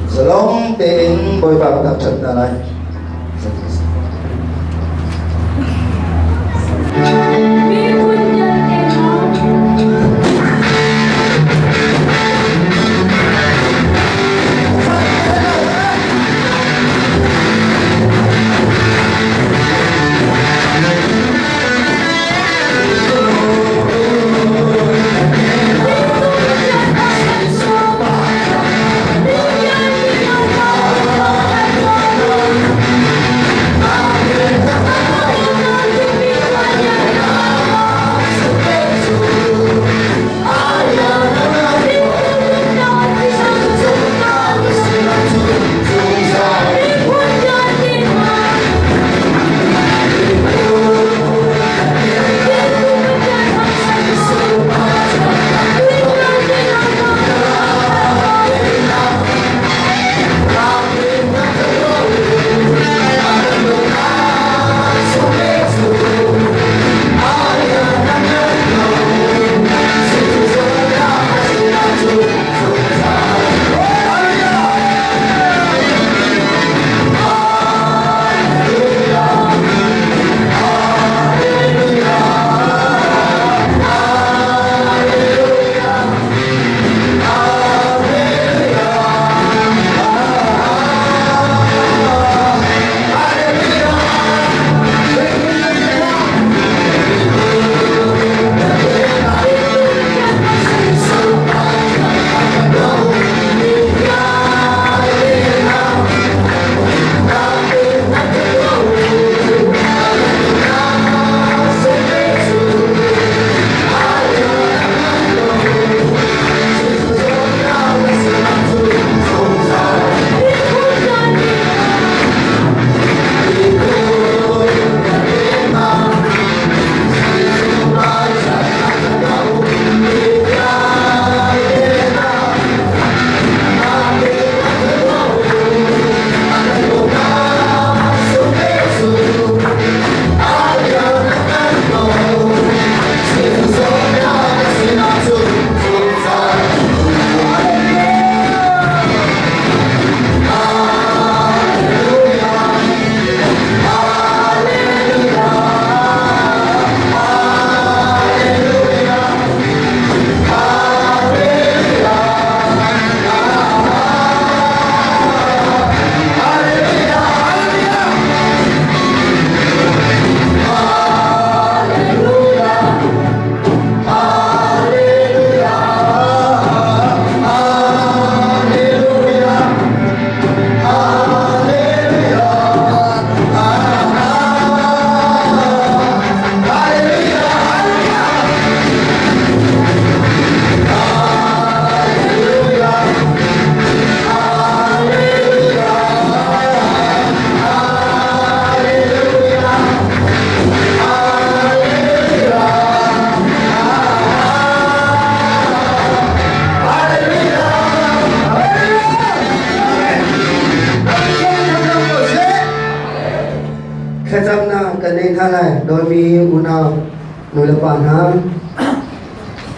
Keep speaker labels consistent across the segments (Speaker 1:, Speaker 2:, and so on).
Speaker 1: Zalong tein Bawipa kan thangṭhat hna lai.
Speaker 2: Miphun vialte hna.
Speaker 1: Thlacamnak kan nei hna lai dawmi unau nulepa hna.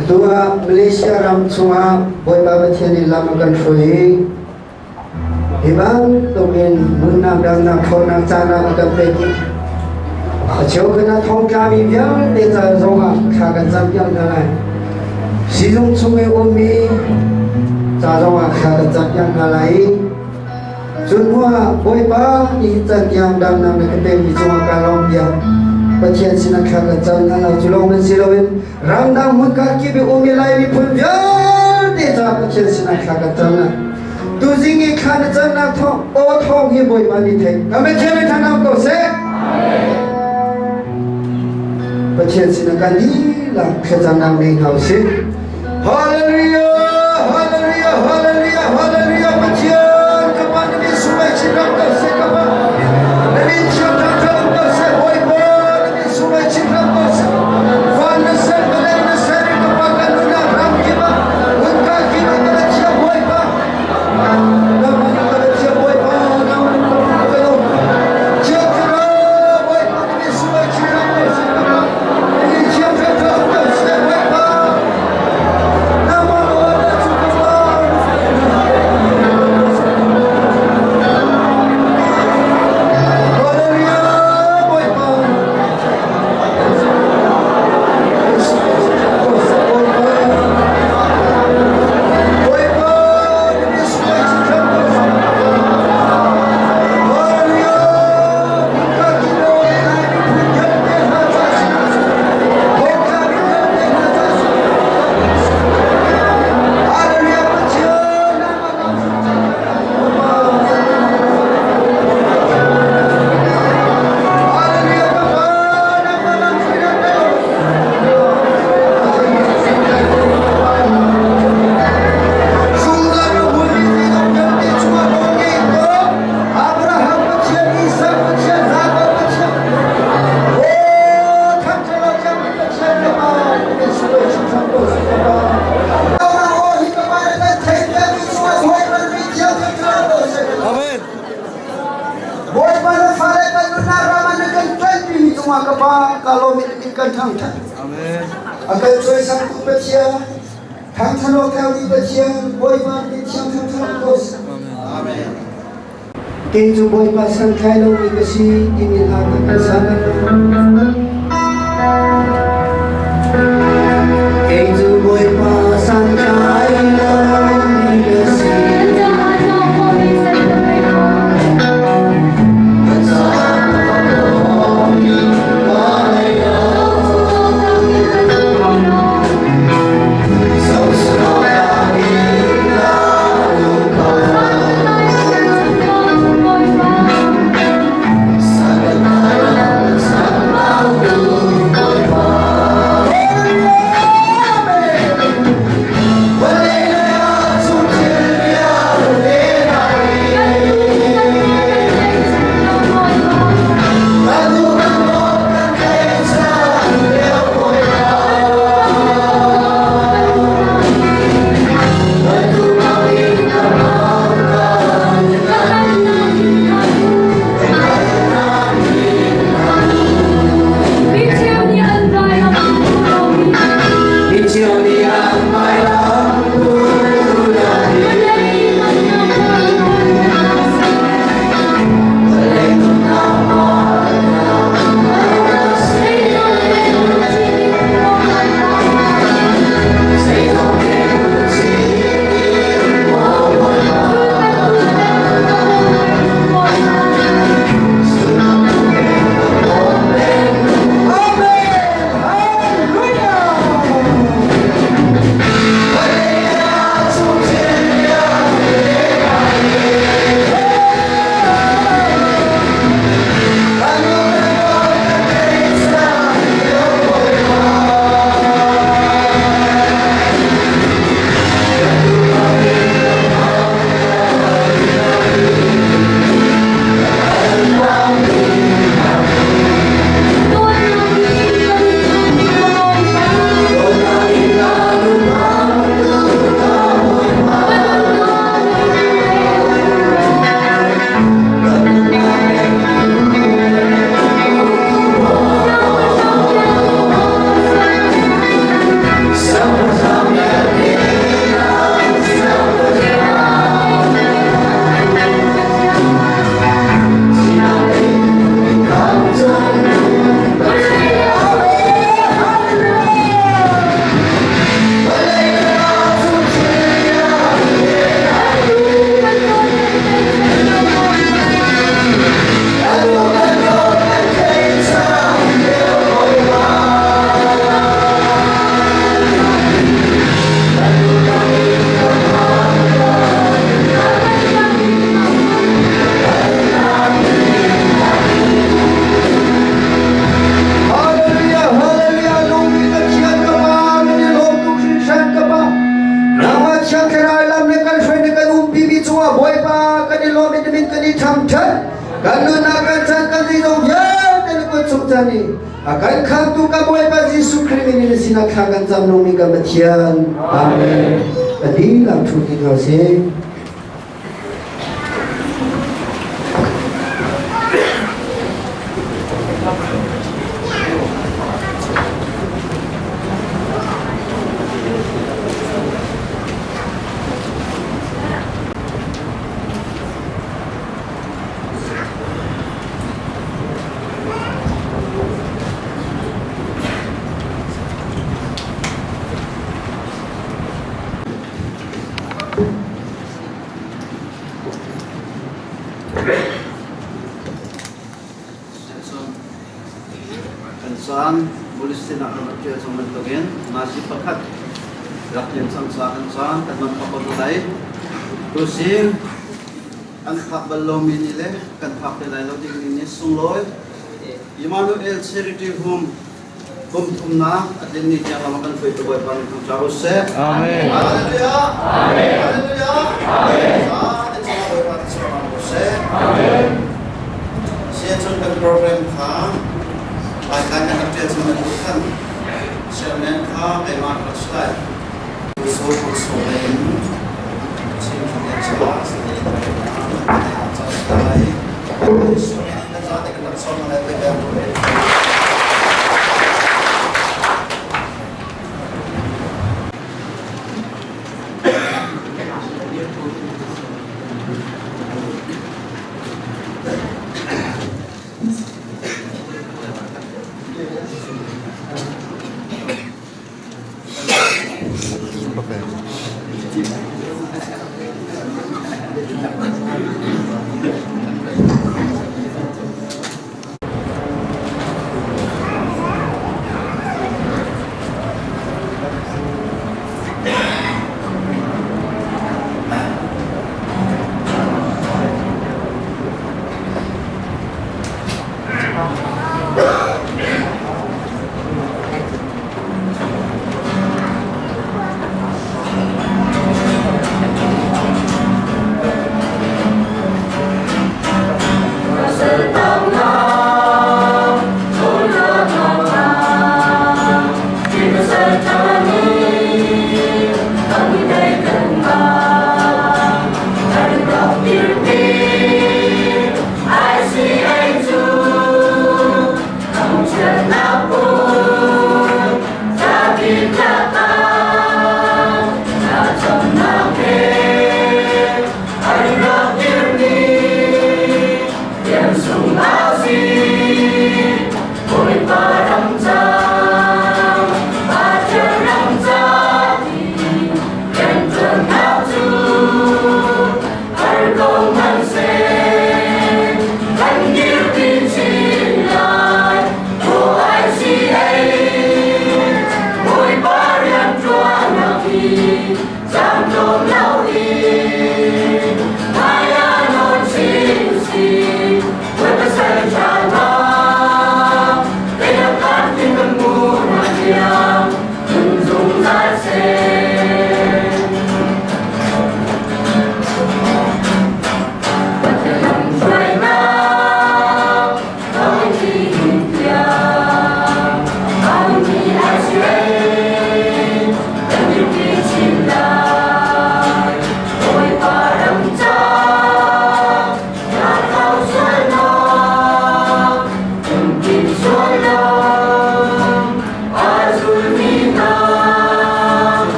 Speaker 1: Atu ah Malaysia ram chungah Bawipa Pathian nih lam a kan hruai i hi bantukin nunnak damnak ṭhawnnak caanak a kan pek i a cheukhat ah thongtlami vialte ca zongah thla kan campiak hna lai. Sizung chung i ummi ca zongah thla kan campiak hna lai i Cun hnuah Bawipa nih can tiang damnak na ka pekmi cungah kaa lawm tiah Pathian sinah thla kan cam hna lo. Cu lawng nan si loin ramdang hmunkhat kip i um i Lai miphun vialte caah Pathian sinah thla kan cam hna. Tuzing i thla na camnak thawng aw thawng hi Bawipa nih thei. Kan Pathian mi thangam ko seh. Pathian sinah kan dihlak thlacamnak nei hna usih. Hallelujah! Hallelujah! Hallelujah! Hallelujah! Pathian ka pa na min sunglawi chin ram ko seh ka pa. Na min thiang thangtha um ko seh Bawipa na min sunglawi chin ram ko seh. Van na ser vawlei na ser i ka pa kan nunnak ram kip ah hmunka kip ah ka thiang Bawipa. Nangmah na ka thiang Bawipa nangmah na ka ka Thiang Thlarau Bawipa na min sunglawi chin ram ko seh ka pa. Na min thiang thangtha um ko seh Bawipa. Nangmah ka Pa ka lawm in min kan thangṭhat. A kan cawisangtu Pathian, thangṭhat awk tlakmi Pathian, Bawipa min thiang thangṭhat awk ko seh.
Speaker 3: Amen.
Speaker 1: Kei cu Bawipa santlai lomi ka si timi hla kha kan sa Kei cu Bawipa santlai lomi ka si. Ka caah Hallelujah, hallelujah, lungmi Pathian ka Pa, min i lawm tuk hringhran ka Pa. Nangmah Thiang Thlarau lam le kan hruai na kan umpi mi cungah Bawipa kan i lawm in na min kan i thangṭhat. Kan nunnak kan chan kan zeizong vialte na kut chung chan i a kan khamtu kan Bawipa Jesuh Khrih min in na sinah thla kan cam lungmi kan Pathian. Amen. A dihlak ṭhu ti hna sih.
Speaker 3: Kan caan police sinah kan rak ṭial cang bantukin nazi pakhat rak ṭial cang ca kan caan kan man phak ko lai. Tusing an phak bal lomi ni le kan phak te lai lo dingmi ni sunglawi Emmanuel Charity Home Kum thumnak a tlin ni tiang lawng kan hruaitu Bawipa nih thangṭha u seh.
Speaker 4: Amen.
Speaker 3: Hallelujah.
Speaker 4: Amen.
Speaker 3: Hallelujah.
Speaker 4: Amen.
Speaker 3: Sa te cungah Bawipa thluachuah hram ko seh.
Speaker 4: Amen.
Speaker 3: Siacun kan program kha Laikai kan rak ṭial cang bantuk khan chairman kha keimah ka rak si lai. So so in Chin Khat le Cha lai. Kan zate kan rak sawm lai.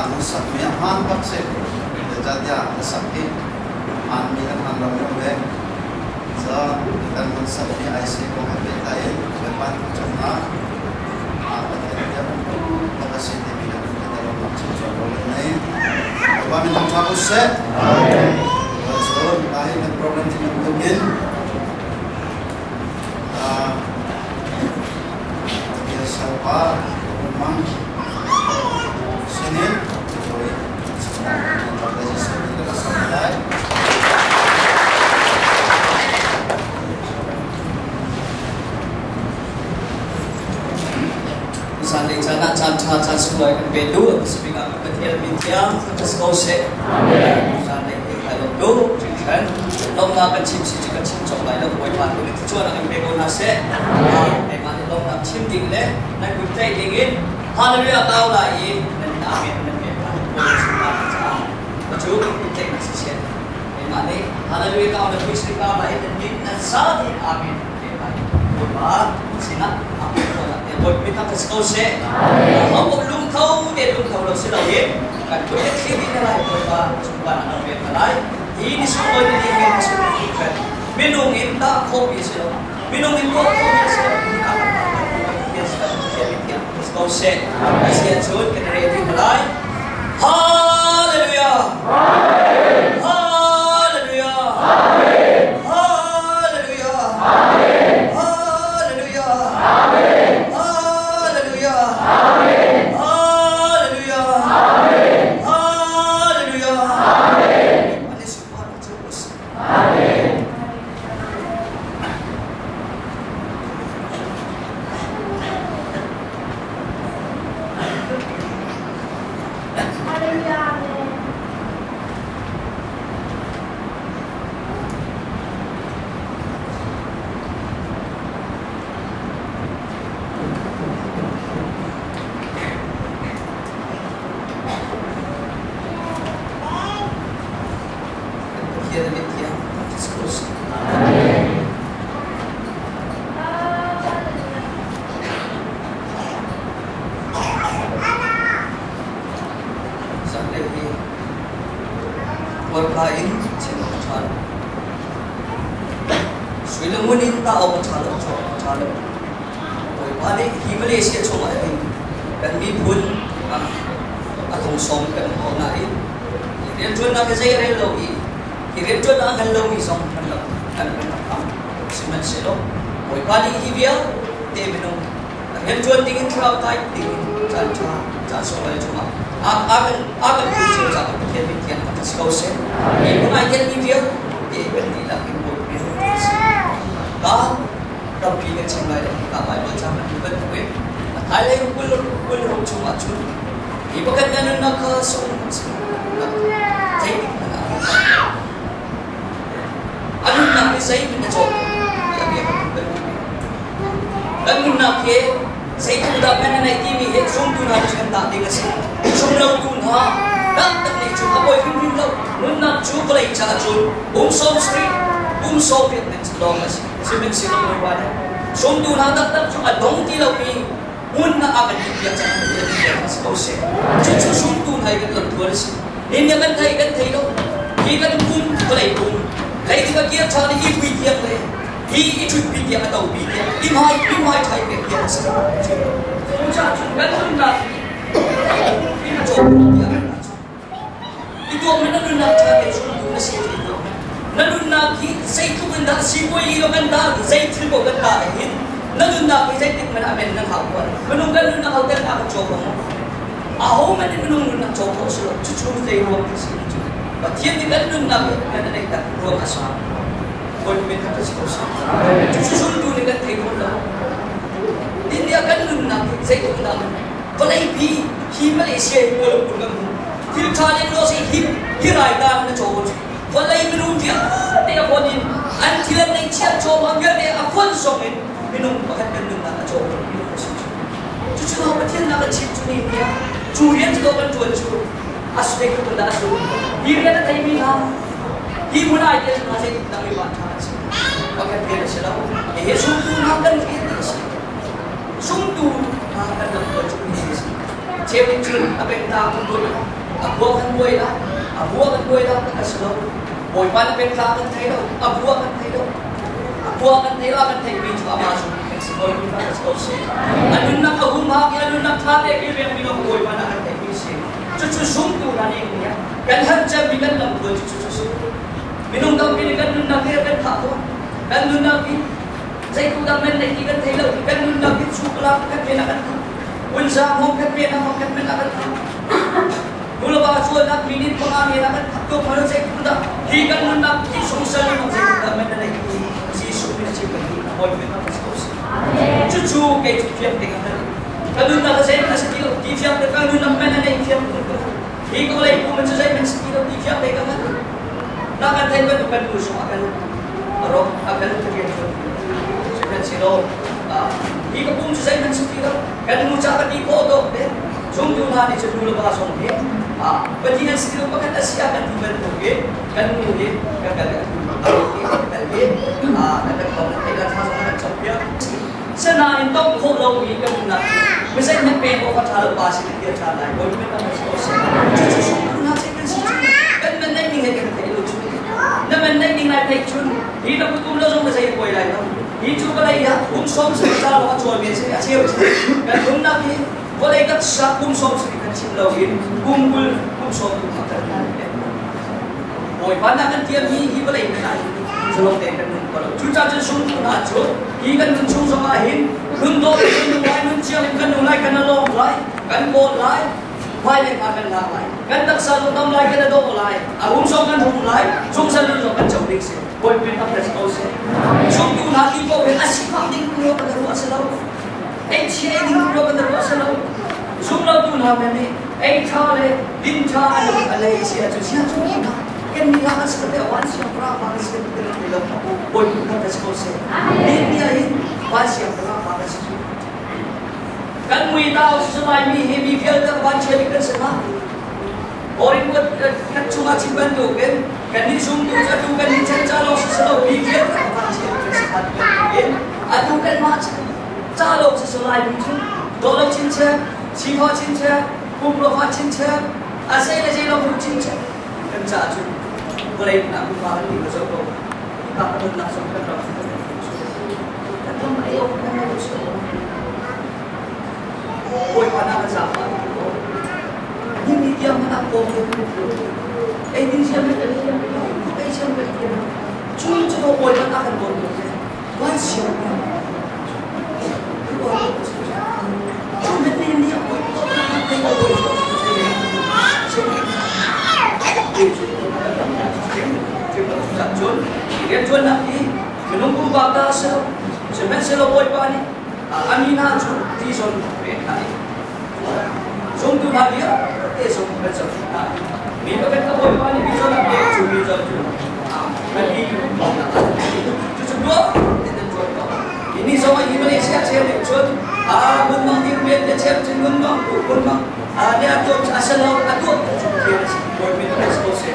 Speaker 3: Na sakmi a hmaan bak si. Zeicahtiah na sak hi hmaanmi le hmaan lomi a um ve. Cu kan hun sakmi IC kong he pehtlai in Bawipa thangṭhatnak Pathian bia bak a si timi kan hun i lawmnak chim cawk ko kan nei. Bawipa min thangṭha u sih. Cun hi kan program cu bantukin Biasaupa Mang sinin oi
Speaker 4: Zanlei caan ah caan ṭha caan sunglawi kan pe tu speak ah Pathian min thiang thangṭhat ko seh. Zanlei hi kai lawm tu hringhran lawmnak kan chim si cu kan chim cawk lai lo Bawipa tu nih thluachuah kan pe ko hna seh. Keimah nih lawmnak chim ding le nan kut tlaih ding in Hallelujah kau lai i nan amen nan pek lai Bawipa sunparnak caah cu kan kut tlaih na si seh. Keimah nih Hallelujah kau na pui kau lai i nan mit nan sa tein amen nan pek lai. Bawipa sinah amen ko Bawipa thangṭhat si ko seh. Aho lungtho te lungtho lo si loin kan kut le thli dih na lai Bawipa sunparnak kan pek hna lai. Hi ni sunglawi ni hi kan sunglawi khan minung in tah khawhmi si lo minung in tuah khawhmi si lo ni a kan Pathian Pathian si ko seh. Asi ahcun kan ready hna lai. Hallelujah! Hallelujah! Hallelujah! Hallelujah! Hallelujah! Hallelujah! Hallelujah! Ani subhan Jews. Pathian a mithiang Jesus. Sunday hi Bawipa in chim awk a ṭha lo. Sui le ngun in tah awk a ṭha lo, cawk awk a ṭha lo. Bawipa nih hi Malaysia chungah hin kan miphun a thong sawm kan um ko nain hi rianṭuannak hi zei a rel lo i hi rianṭuannak a hngal lomi zong kan rak kan rak tam. Sihmanhsehlaw Bawipa nih hi vialte minung rianṭuan dingin thlarau tlai dingin caan ṭha caan sunglawi chungah a kan a kan pek cio caah Pathian min thiang kan si ko seh. Mi hmai mi vialte kan dihlak in Bawipa min si. Ka tampi kan chim lai lo ka Bible ca kan bantukin a thailei kul kul ruk chungah cun hi pakhat na nunnak kha sung si zeitik hmanh ah a nunnak hi zeihmanh na cawk tiah bia kan bantukin kan nunnak hi zeitluk dah kan neih timi hi zumtu hna nih kan tah ding a si. Zumlotu hna taktak nih cun a poi hrimhrim lo. Nunnak cu vawlei caah cun pum 70 pum 80 nan lawng a si. Sihmanhsehlaw Bawipa nih zumtu hna taktak cu a dong ti lomi hmunnak a kan timhpiak cang tiah a si ko seh. Cucu zumtu hna i kan lamtluan a si. Nin kan thei kan thei lo. Hi kan pum vawlei pum lei ka kir ṭhan i pui tiang le hi i ṭhutpi tiang a topi tiang i hmai i hmai ṭhai pek tiang a si. Cucaah cun kan nunnak hi in cawm tiah kan cawm. I tuak na nunnak ṭha te chung na si ti tuak. Na nunnak hi zeitluk in dah sipuai i kan dah zei thil ko kan dah hin na nunnak hi zeitik man amen nan hau kuan. Minung kan nunnak hau tel kan cawm ko. Aho man in minung nunnak cawm khawh si lo. Cucu zei ruang si cu. Pathian nih kan nunnak hi kan nei tak ruang a sa. Bawipa min si ko seh. Cucu zultu nih kan thei khawh lo. India kan nunnak hi zeitluk dah vawleipi hi Malaysia hi Kuala Lumpur kan hmu. Thil ṭha le lo si hi hi rai dan na caw vawlei minung vialte a fawn in an thil an neihchiah cawma vialte a fawn zong in minung pakhat kan nunnak a caw mi a si. Cucu no Pathian nak a chim cu ni nia cu rian cu kan ṭuan cu a zeitluk in dah a su. Hi rian a theimi hna hi hmun ai tel hna zeitluk dah mi van ṭha an si. Pakhat rian a si lo. Hihi zumtu hna kan rian a si. Zumtu hna kan lam ṭuan cu ni a si. Cheu nih cun a pengta kan buai la, a bua kan buai la, a bua kan buai la kan si lo. Bawipa na pengtlang kan thei lo, a bua kan thei lo. A bua kan thei lo, kan theihmi cu amah zumtu kan si. Bawipa kan si ko si. A nunnak a humhak i a nunnak ṭha te kilvengmi lawng Bawipa na kan theihmi si. Cucu zumtu hna nih kan herh cemmi kan lam ṭuan cu cucu si. Minung tampi nih kan nunnak hi kan thah tawn. Kan nunnak hi zeitluk dah men nei ti kan thei lo. Kan nunnak hi chukla kan men ah kan thah. Unza hmong kan men ah hmong kan men ah kan thah. Nulava chuahnak minute panga men ah kan thah tuk malo zeitluk dah hi kan nunnak hi sungsal ni hmong zeitluk dah men na nei ti Jesuh min a chim kan ti hawi men ah kan si ko si. Cucu kei cu fiang te ka hngalh. Ka nunnak a zeihmanh a si ti lo ti fiang te ka nunnak men a nei fiang te ka hngalh. Hi ka vawlei pum cu zeihmanh si ti lo ti fiang te ka hngalh. Na kan theih bantuk kan nu sung a kan rawk a kan rian ṭuan sihmanhsehlaw hi ka pum cu zeihmanh si ti lo kan nu ca ka ti khawh dawk te zumtu hna nih cun nu le pa zong hi Pathian si lo pakhat a si ah kan ti bantuk in kan nu hi kan kal kan kal hi kan kan kong kan kan thla kan campiak. Sinain tong khawh lomi kan nunnak cu mizei pek awk a ṭha lo pa sin in bia ṭha lai bawi men kan si ko seh. Cucu sungtu hna cei kan si cu kan man neih ning he kan theih lo cu na man neih ning lai theih cun hi na kutum lo zong na zei buai lai lo hi cu vawlei ah kum sawm sarih ca lawng a cawl mi a si a cheu kan nunnak hi vawlei kan sak kum sawm sarih kan chim lo in kum 20 kum sawm tu kan Bawipa na kan tiam hi hi vawlei nan ah hin zalong tein kan nun ko lo. Cucaah cun sungtu hna cu hi kan nun chung zongah hin nun dawh in kan nung lai, nun chiang in kan nung lai, kan alawng lai, kan kawl lai, hmai le hma kan lak lai, kan taksa zong dam lai, kan adawh lai, a hung zong kan hung lai, zungzal nun zong kan co ding si. Bawipa tak kan si ko seh. Sungtu hna ti paoh hin a sifak ding tu kan ruah si lo. Ei chia ei ding tu kan ruah si lo. Zumlotu hna men nih ei ṭha le din ṭha an a lei si ahcun sia cu hna kan mi lak an si te wan siang pra pa kan si te ti lo bawi kan kan si ko seh ni ni ah hin wan siang pra pa kan si cu kan mui tau si lai mi hi mi vialte van chia kan si ma Orin kan chungah chim bantukin kan nih zumtu cu atu kan nih chan ca lawng si lo mi vialte van chia kan si bantukin atu kan mah ca lawng si lai mi cu dawlo chinchin sifah chinchin pumruafa chinchin a zei le zei lo hmu chinchin kan caah cun vawlei nak pupa kan nih ka zoh ko ka nunnak zong kan ram kan kan ram ei awk kan nei lo Bawipa na kan zaangfah ko ni ni tiang hmanh ah kawm kan ei ding siam kan thiam ei siam kan thiam cu cu to Bawipa na kan bawm ko wan siam Rianṭuannak hi minung pumpak ta a si lo. Sihmanhsehlaw Bawipa nih a mi hna cu ti zawn pek hna i zumtu hna vialte zong kan zoh hna. Mi pakhat ka Bawipa nih mi zawn a pek cu mi zawn cu kan mi cucu duak in nan ṭuan ko. Ini zong hi Malaysia cheu nih cun mun mang ding men te cheu cun mun mang ku mun mang ne a tuah a selo a tuah cu thian a si Bawipa nih a ko seh.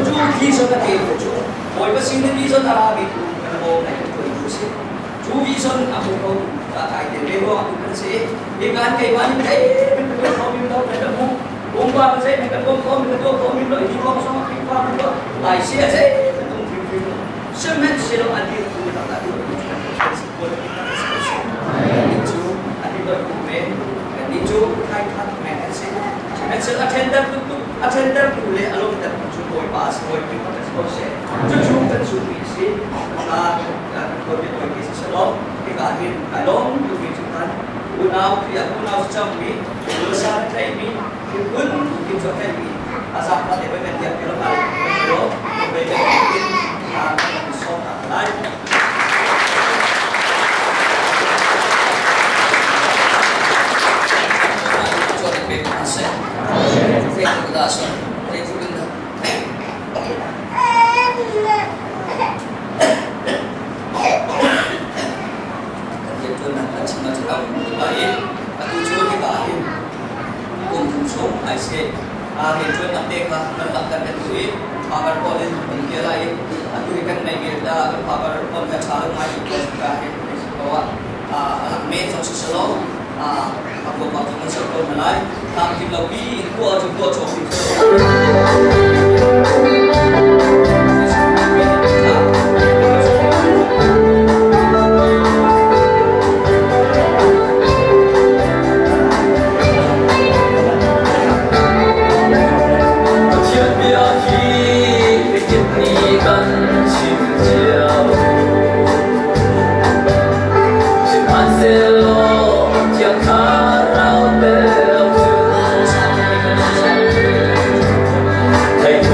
Speaker 4: Cu thi zon a te cu Bawipa sin in vision a ra mi tu kan bawm lai kan tuan tu si. Cu vision a hmu ko ta kai te ve ruang tu kan si. Hi kan keimah nih thei min ka tuah kho mi lo kan hmu. Pumpa kan sei min kan bawm kho min ka tuah kho mi lo hi kong song Khrihfa kan tuah lai si a sei kan tung hrim hrim lo. Sihmanhsehlaw a dir tu tak a dir tu kan si ko kan cu a ti doi tu men kan ni cu thai khat men an si. Sihmanhsehlaw a ṭhenter tu a ṭhenter tu le a lawmter tu cu Bawipa a si Bawipa kan si ko seh. Cucu kan zumhmi a si. Kan tuanbia tawi si selaw hika hin kai lawm tukmi cu khan unau Khrih ah unau si cangmi nusa na tlaihmi thilhun tukin cu a tlaihmi a zaangfah te voi kan tiah ti lo kai lo voi kan in kan sawm hna. Lai.
Speaker 5: Pathian bia hi mikip nih kan chim cio. Sihmanhsehlaw Thiang Thlarau tel lo cun theitu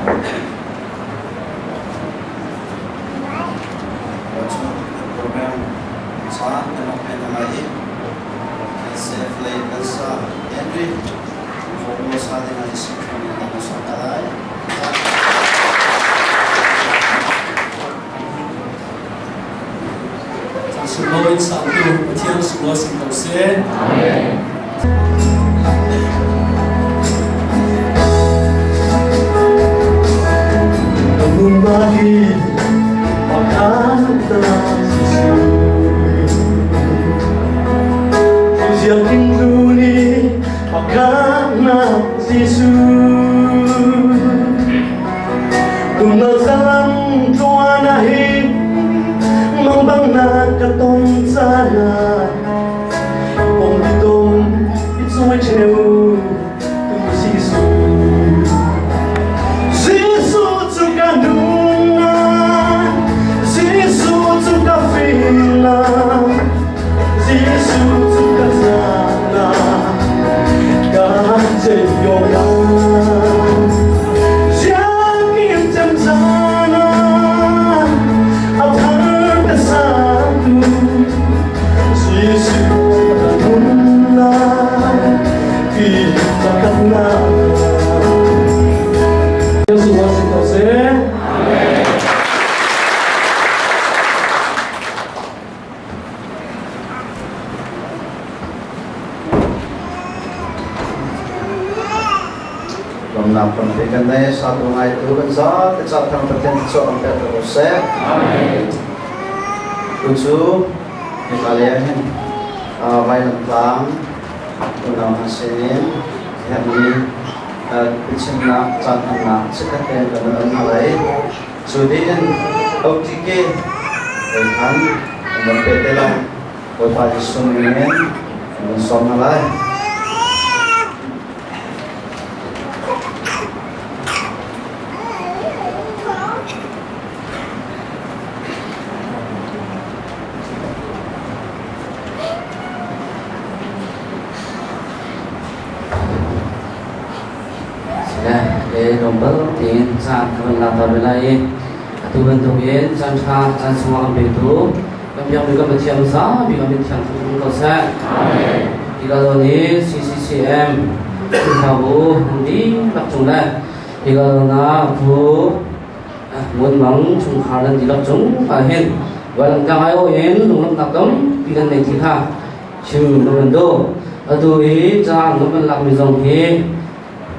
Speaker 3: Program caan kan rak pek hna lai i SF lei Elsa Henry Formosa ding ah Jesuh Khrih nih kan sawm hna lai.
Speaker 6: Sunglawi sangtu Pathian sunglawi sin ko seh. Amen.
Speaker 7: Mumbai pakata Siang luni pakana Jesu Tungal salam tuana hi Mang bang na katon sana Pom bitom itsuai cheu tu Jesu Jesu chu ka nuna Jesu chu ka fina Jesu chu ka zana Ka yo la Jakim cham sana Athar ka satu Jesu ka nuna Ki pakatna
Speaker 6: Jesu wa sin ko seh.
Speaker 3: Lawmnak tampi kan nei satu ngai tu kan za te cha thang Pathian chu ang pe ko seh. Amen. Tu cu Italia hin vailam tlang unau hna sinin herhmi biachimnak caan hmannak chikkhat tein kan um hna lai. Cu dih in OTK lei khan kan van pe te lai. Bawipa Jesuh min in kan van sawm hna lai.
Speaker 8: Le tlawmpal tein caan ka van la ta ve lai i atu bantukin caan ṭha caan sungah kan petu kan biakmi kan Pathian zapi kan min thiang thuk ko seh. Hi ka zawn hi CCCM Khrihfabu nan dihlak cung le hi ka zawn ah Pu Ngun Mang chungkhar nan dihlak cung ah hin Vailangtlang aiawh in lunglawmhnak tampi kan nei ti kha chim ka van duh. Atu i caan kan van lakmi zong hi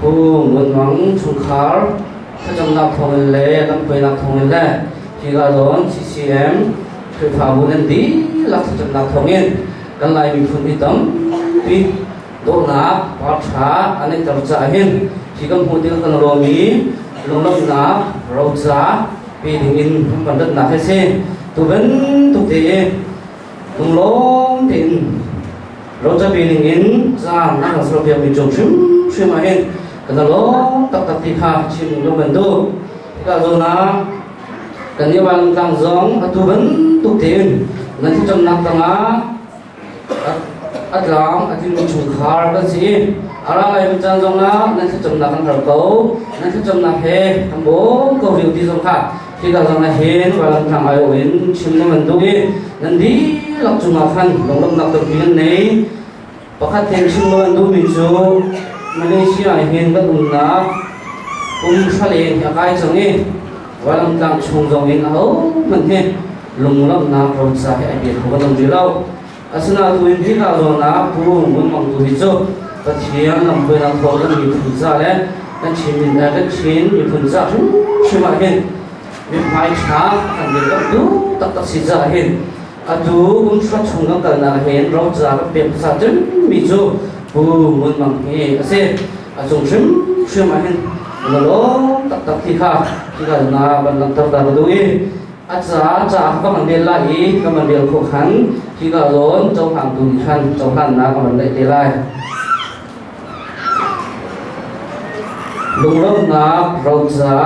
Speaker 8: Pu Ngun Mang chungkhar thlacamnak thawngin le lamhruainak thawngin le hika zawn CCM Khrihfabu nan dihlak thlacamnak thawngin kan Lai miphun hi tampi dawhnak parṭha an ngeihter caah hin hi kan hmuh tikah kan lawm i lunglawmhnak roca pe dingin kan van ratnak hi a si. Tu bantuk te i lunglawm tein roca pe dingin caan a kan serpiakmi cung hrimhrim ah hin kan i lawm taktak ti kha chim ka van duh. Hika zawn ah kan i tlang zong atu bantuk tein nan thlacamnak tangah a tlang a tlingmi chungkhar kan si i a ra lai caan zongah nan thlacamnak kan har ko nan thlacamnak he kan bawm ko riu ti zong kha hika zong ah hin valamtlang aiawh in chim na man duh i nan dihlak cungah khan lunglawmhnak tampi nan nei pakhat theng chim na man duhmi cu Malaysia hin kan umnak kum hraleng hi a kai cang i valamtlang chung zong in ahohmanh hi lunglawmhnak roca hi ai pe kho kan um rih lo. Asinain hika zawn ah Pu Ngun Mang tu hi cu Pathian lamhruainak thawng kan miphun ca le kan Chin min kan Chin miphun ca hrimhrim ah hin mithmai ṭha kan dirkamh duh taktak si caah hin atu kum hra chung kan kalnak hin roca kan pek hmasa cemmi cu Pu Ngun Mang hi a si. A cung hrimhrim ah hin na lawm taktak ti kha hika na van langhter ta ka duh i a ca ca ka van rel lai i ka van rel khawh khan hika zawn cohlangtu nih khan cohlannak ka van neih te lai. Lunglawmhnak roca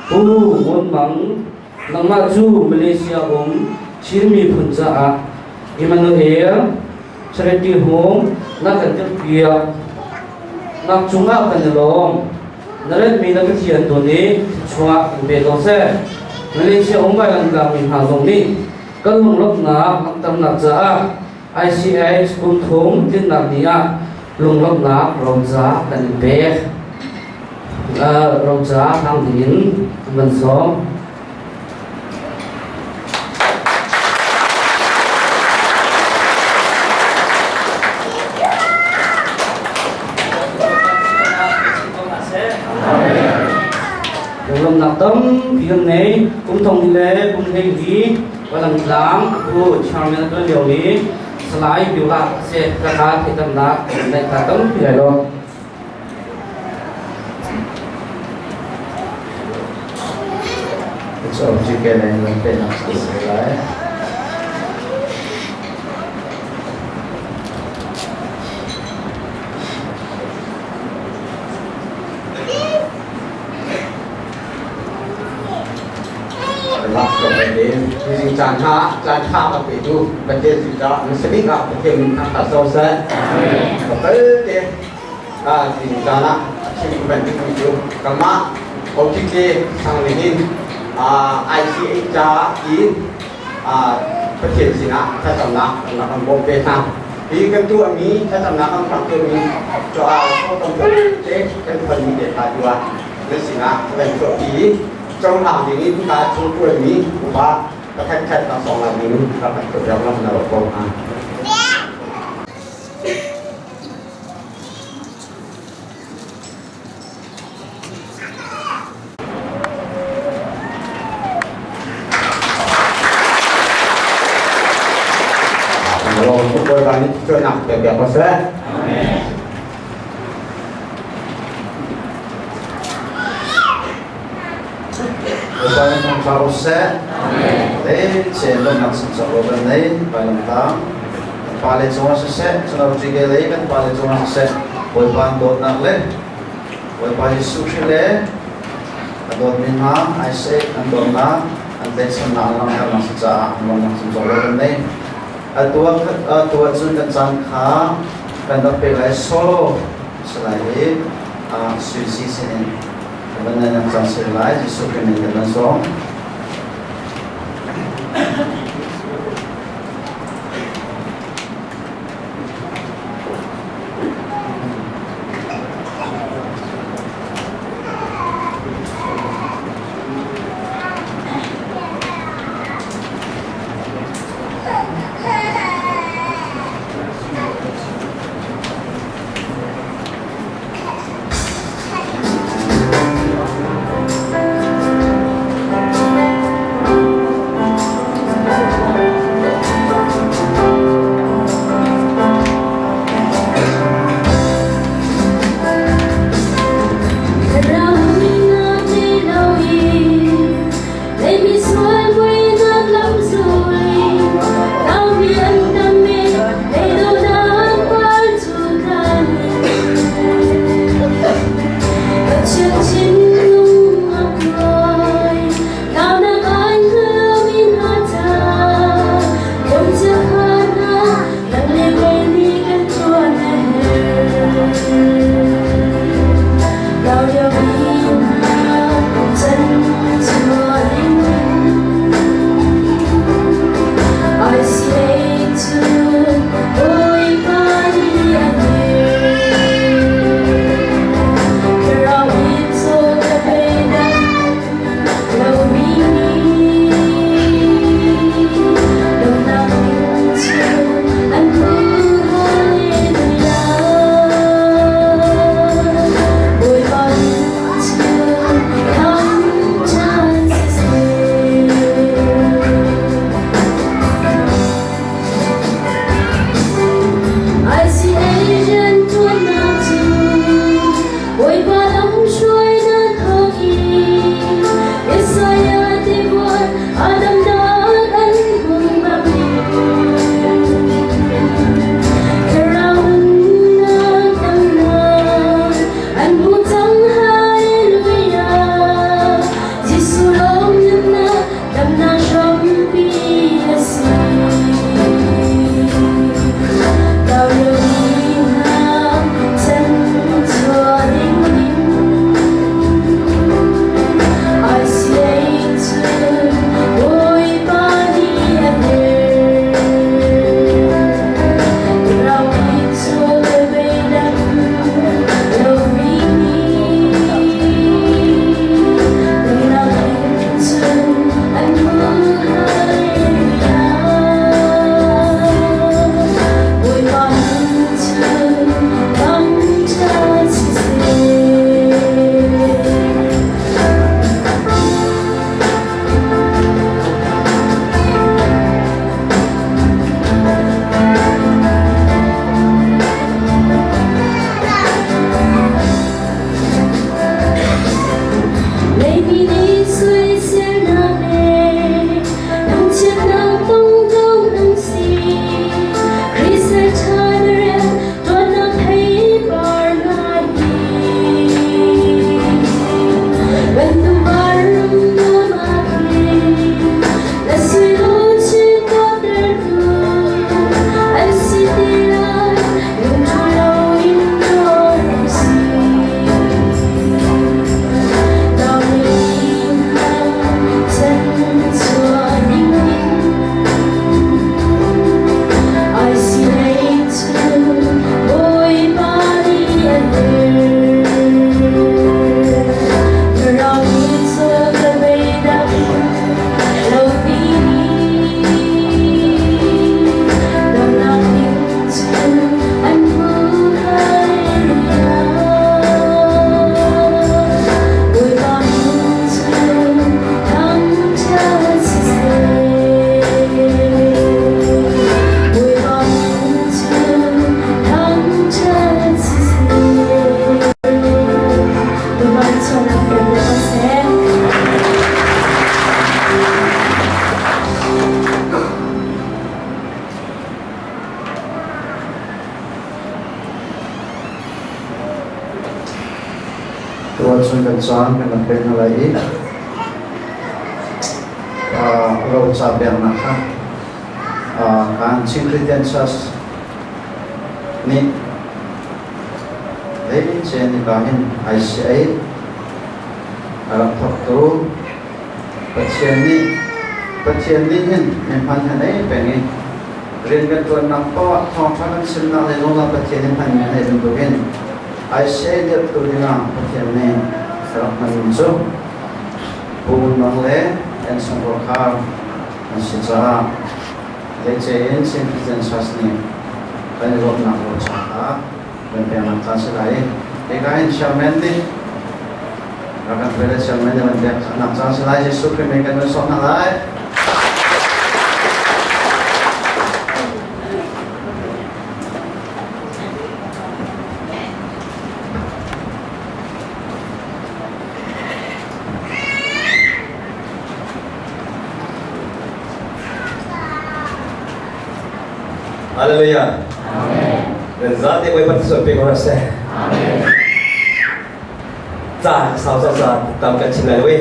Speaker 8: Pu Ngun Mang nangmah cu Malaysia um Chin miphun caah Emmanuel Charity Home na kan tirhpiak nak cungah kan i lawm. Na retmi na Pathian tu nih thluachuah in pe ko seh. Malaysia um vailamtlang mi hna zong nih kan lunglawmhnak langhternak caah ICH kum thum tlinnak ni ah lunglawmhnak roca kan in pek. Roca hlang dingin kan van sawm. Lunglawmhnak tampi kan ngei. Kum thong le kum hlei hi Walangtlang atu chairman a tuan lio mi Salai Biula a si. Kaka theitamnak neih ta tampi lai lo.
Speaker 9: Caan ṭha caan ṭha ka petu Pathian sin caah na sabik ah Pathian min thangṭhat so seh. Ka falte caan ah a chim bantuk mi cu kanmah OTK sang nih hin ICA ca in Pathian sinah thlacamnak kan bawmh ve hna. Hi kan tuahmi thlacamnak kan rak tuahmi te kan tonmi te kha tu ah nan sinah kan chuahpi i cohlang ding in ka chung tuanmi upa pakhat khat laksawng lak ding rak kan tuah lam na rak ko hna. Bawipa nih cuainak pe piak ko seh.
Speaker 3: Bawipa nih thangṭha ko seh. Le chen lawmhnak sungsak lo kan nei, vailamtang. Kan pale cungah siseh, cun RTK lei kan pale cungah siseh, Bawipa an dawtnak le Bawipa Jesuh Khrih le a dawtmi hna Isaac an dawtnak, an tlaihchannak an langhternak si caah an lawmhnak sungsak lo kan nei. Atu ahcun kan caan kha kan rak pek lai solo si lai i sui si sinin kan van nan cang si lai Jesuh Khrih min kan van sawm. Kan caan kan rak pek hna lai i roca peknak kha kan Chin Christian Church nih Leice nika hin ICA a rak thawktu Pathian nih Pathian nih hin mihman he nei peng i rian kan ṭuannak paoh ah thawngṭha kan chimnak le zungzal Pathian nih hmanmi a nei bantukin ICA dirhtu dingah Pathian nih a rak hmanmi cu Pu Ngun Mang le an chungkhar an si caah Leice in Chin Christian Church nih kan i lawmhnak roca kha kan peknak ca si lai i hika hin chairman nih rak kan hruai le chairman nih van peknak ca si lai. Jesuh Khrih min kan van sawm hna lai.
Speaker 10: Hallelujah. Amen. Zate oi pat so pe ko se. Amen. Ca sau sau sa tam kan chim lai we.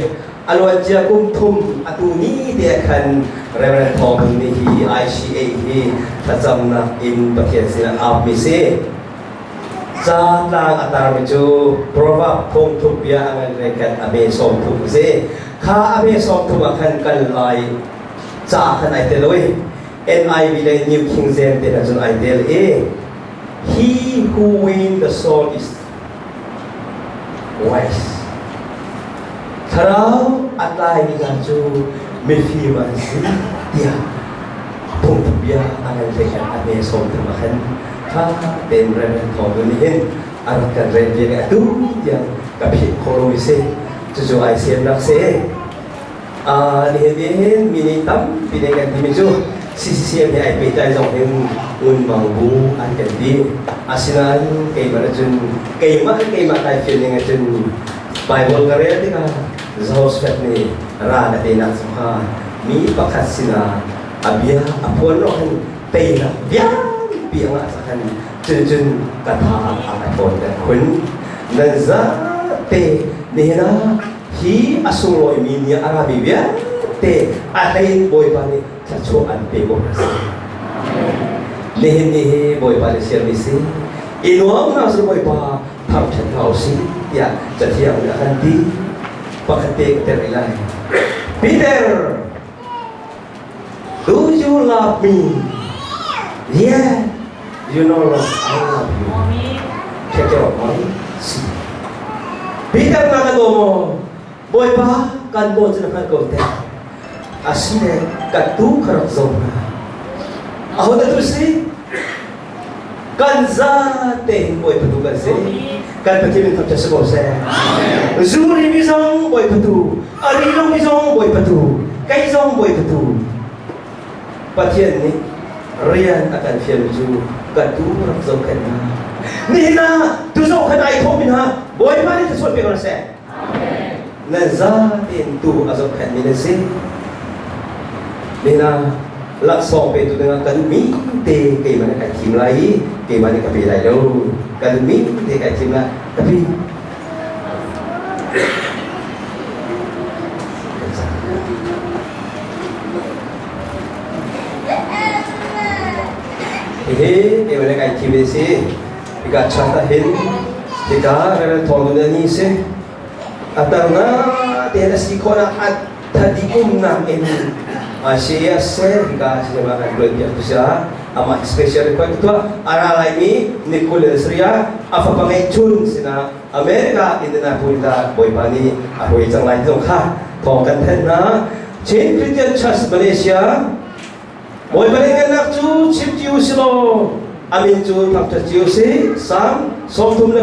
Speaker 10: Alwan cia kum thum atu ni te khan Reverend Thong ni hi ICA hi thlacamnak in Pathian sin ah mi si. Ca tlang atar mi cu Proverb phung thum bia angan rekat ame som thum si. Kha ame som thum ah khan kan lai ca khan ai tel oi. NIV le New King James te hna cun ai tel i He who win the soul is wise. Thlarau a tlaimi hna cu mifim an si tiah phungthu bia a ngan hlei khan a hme sawm thum ah khan tha tein Reverend Thawng Dun nih hin a rak kan rel piak i atu tiang ka philh khawh lomi si. Cucu ai siamnak si. Nihin hin mi nih tampi nih kan timi cu CCCM he ai pehtlai zong hin ngunmang bu an kan ti. Asinain keimah nih cun keimah keimah kai fian ning ahcun Bible ka rel tikah Jehoshaphat nih ral a teinak cu kha mi pakhat sinah a bia a phuan rawh hin teinak vialpi a ngah cakhan cun cun ka tha a ka ṭhawnter khun. Nan zate nihin ah Hi a sunglawimi ni a rami vialte a hlei Bawipa nih thluachuah an pe ko hna seh. Nihin ni hi Bawipa nih siarmi si. I nuam hna sih Bawipa thangṭhat hna usih tiah Cathiang nih a kan ti. Pakhat te ka ter rih lai. Peter, do you love me? Yeah, you know Lord, I love you. Take care of my sheep. Peter na ka daw maw? Bawipa kan daw cu na hngalh ko te. Asi le ka tu ka rak zo hna. Aho dah tu si? Kan zate in Bawipa tu kan si. Kan Pathian min thangṭhat si ko seh. Zuri mi zong Bawipa tu, a ri lo mi zong Bawipa tu, kei zong Bawipa tu. Pathian nih rian a kan fial cu ka tu rak zohkhenh hna. Nihin ah tu zohkhenh ai thawh mi hna Bawipa nih thluachuah pe ko seh. Nan zatein tu a zohkhenh mi nan si. Nihin ah laksawng petu dingah ka duhmi te keimah nih kai thim lai i keimah nih ka pe lai lo. Ka duhmi te kai thim lai. Tapi Hihi keimah nih kai thim si. Hika chat ah hin hika Reverend Thawng Dun ani si. Atar na te na si khawh nak at thadi umnak in si se hika si ma kan tuan piak tu sia ama special request tu ara lai mi Nicole Sria afa pangai chun sina America Indianapolis Bawipa nih a hruai cang lai zong kha thawng kan thanh hna. Chin Christian Church Malaysia Bawipa nih ngannak cu chim cio si law a min cu thangṭhat cio si. Psalm 34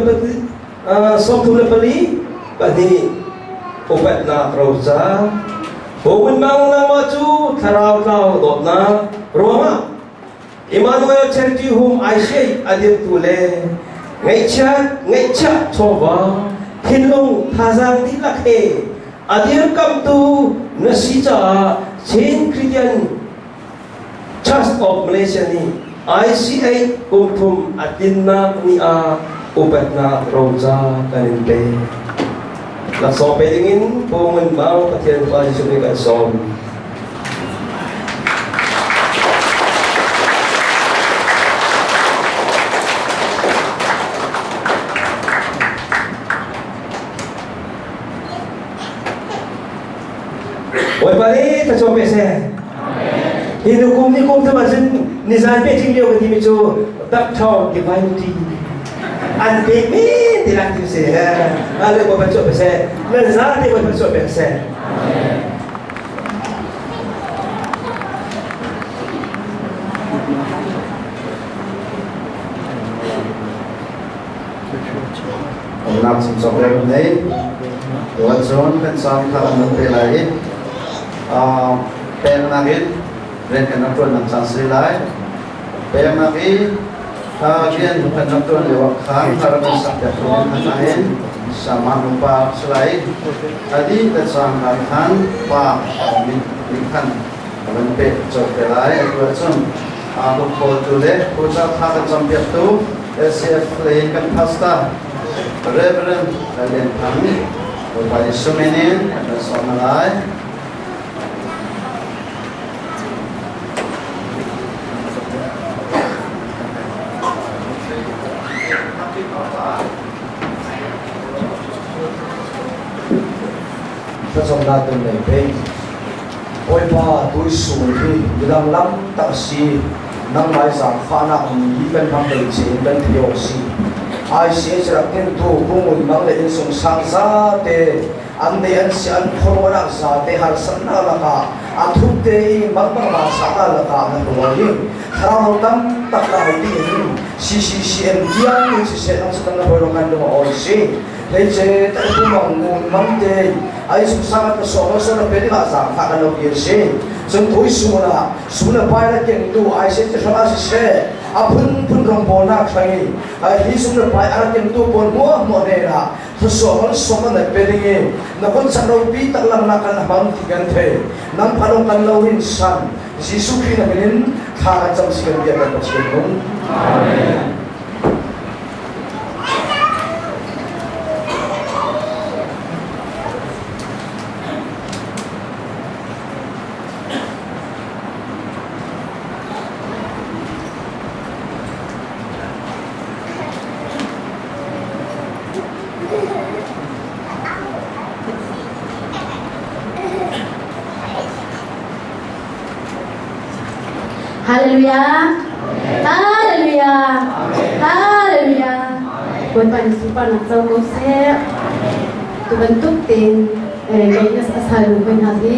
Speaker 10: 2 upatnak roca Bawin Mang nangmah cu thlarau tlau dawtnak ruangah Emmanuel Charity Home Aishei a dirtu le ngaihchiat ngaihchiah chawva thinlung thazaang dihlak he a dirkamtu na si caah Chin Christian Church of Malaysia nih ICA kum thum a tlinnak ni ah upatnak roca kan in pek. Laksawng pe dingin Pu Ngun Mang Pathian Fa Jesuh nih kan sawm. Bawipa nih thlachuak pe seh. Hi nukum ni kum thum ahcun nizan pe ching lio ka timi cu Doctor Divine Tea an pe mi ti lak ti si he. Ale Bawipa chuah pe seh. Nan za te Bawipa chuah pe seh.
Speaker 3: Umnak chimcawk le kan nei. Tuan cun kan caan kha kan nan pe lai i peknak in rian kan rak ṭuannak caan si lai. Peknak i rian kan rak ṭuan lio ah khan rak kan sak piak tu ding hna hin sama nupa si lai. Adi ka caan kan khan pa min nih khan kan pe cawk te lai. Atu ahcun Bukkhawltu le puca tha kan campiaktu LCF lei kan pastor Reverend Lalian Thang Bawipa Jesuh min in kan sawm hna lai.
Speaker 11: Thlacamnak kan nei peng. Bawipa tuisul hi midang lam tak a si. Nangmah i zaangfahnak ni hi kan hmang bal in kan thei awk a si. ICH rak dintu Pungun Mang le innsung sang zate an nei an si an phorwanak zate harsatnak lakah a thup te i mangpang vansa lakah na hruai i thlarau tam tak lai tiin CCCM tiang in siseh nang sakang na hruai kan lung a awi si. Hleice tak pu mang ngun mang te ai sung sang ka so so na pe ding ah zaangfah kan lo ti si. Cun thui suna suna pai la keng tu ai se ti hrang si se a phun phun rong pawl nak hrang i hi suna pai ara keng tu pawl hmuah hmuah ne na thuso kan so kan pe ding i na kun sak ro pi tak lang na kan hmang ti kan thei nang phalong kan lo rin san Jesuh Khrih na min in thla kan cam si kan bia kan Pathian nung. Amen.
Speaker 2: Hallelujah. Hallelujah. Hallelujah. Bawipa nih sunparnak co ko seh. Tu bantuk tein kei na sal hoi hna hi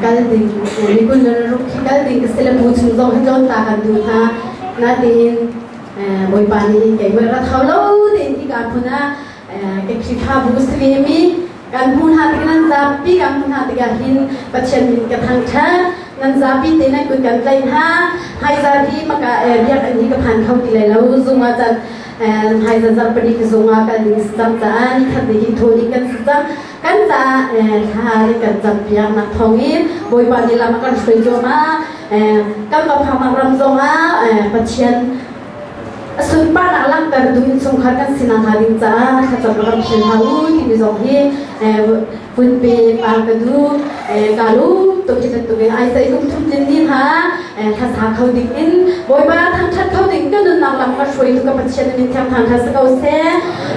Speaker 2: kal ding ni kun le ruk hi kal ding ka si le bu chung zong hi tlawn ta kan duh hna. Natein Bawipa nih keimah rat hau lo tein hi ka phun ah ka Khrihfabu si ve mi kan hmu hna tik nan zapi kan hmu hna tikah hin Pathian min ka thangṭhat nan zapi te nan kut kan tlaih hna hmaizar hi maka biakinn hi ka phan kho ti lai lo zung ah can hmaizar zarpani ka zung ah kal ding si cang caah ni khat ni hi thaw ding kan si cang kan caah thla kan campiak nak thawngin Bawipa nih lam a kan hruai cuahmah kan va phaknak ram zongah Pathian a sunparnak langhter tu innchungkhar kan si nakhnga ding caah thlacam rak kan hrial hna u timi zong hi vun pe pa ka duh. Ka lum tuk hi bantuk in ai sai kum thum tlin ni hna thlasa kho ding in Bawipa thangṭhat kho ding ka nunnak lam ka hruaitu ka Pathian na min thiang thangṭhat si ko seh.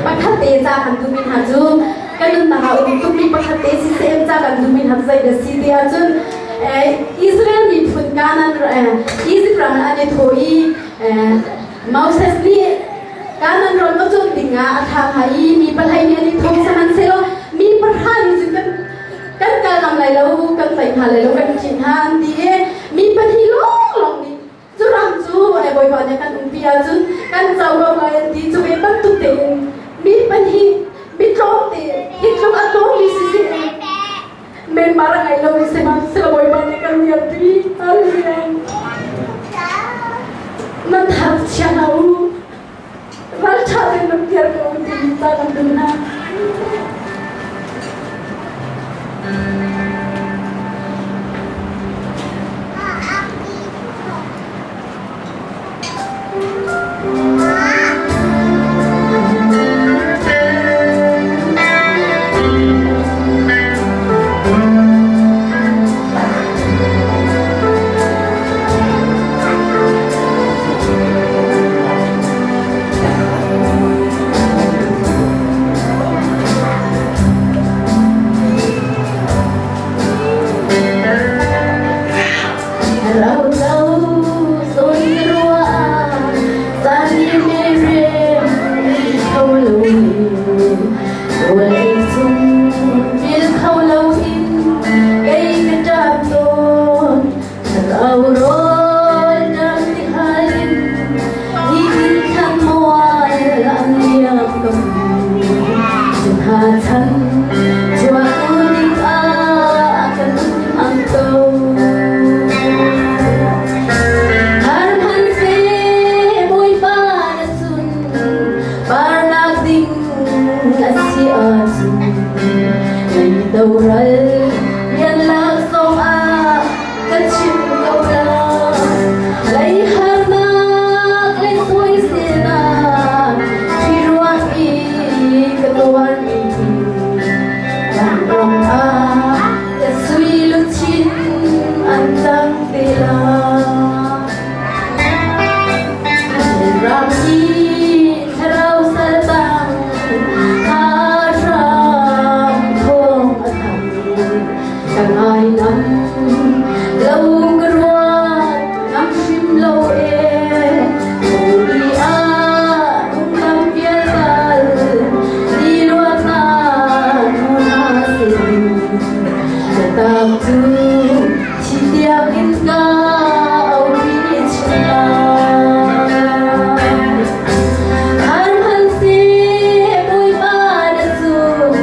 Speaker 2: Pakhat te ca kan duhmi hna cu ka nunnak ah um tukmi pakhat te CCM ca kan duhmi hna zei dah si ti ahcun Israel miphun Canaan Egypt ram an i thawh i Moses nih Canaan ram va cawn dingah a thlah hna i mi palhei nih an i thawh sihmanhsehlaw mi pahra nih cun kan kan kal ngam lai lo kan tlaih hna lai lo kan ṭih hna an ti i mi pahnih lawnglawng nih cu ram cu Bawipa nih kan umpi ahcun kan co ko lai an ti. Cu ve bantuk tein mi pahnih mi tlawmte hi tluk a tlawmmi siseh Myanmar a ngei lo i sihmanhsehlaw Bawipa nih kan rianpi. Hallelujah. Nan thar chia hna u. Ralṭha tein nan tial ko u timi ca kan duh hna. ral rian lak zongah ka chim ko la. Lei harnak le soiselnak ṭhi ruang i ka tuarmi ram ah ka sui luchin an cang te la. Ram i thlarau sal bang hram thawng a thang ka ngai ngam lo ka ruat ngam hrim lo e Holy ah kum vial ni luatnak hna sin Biatak cu thi tiang in ka aupi chin lai. Har hmanhseh Bawipa na cung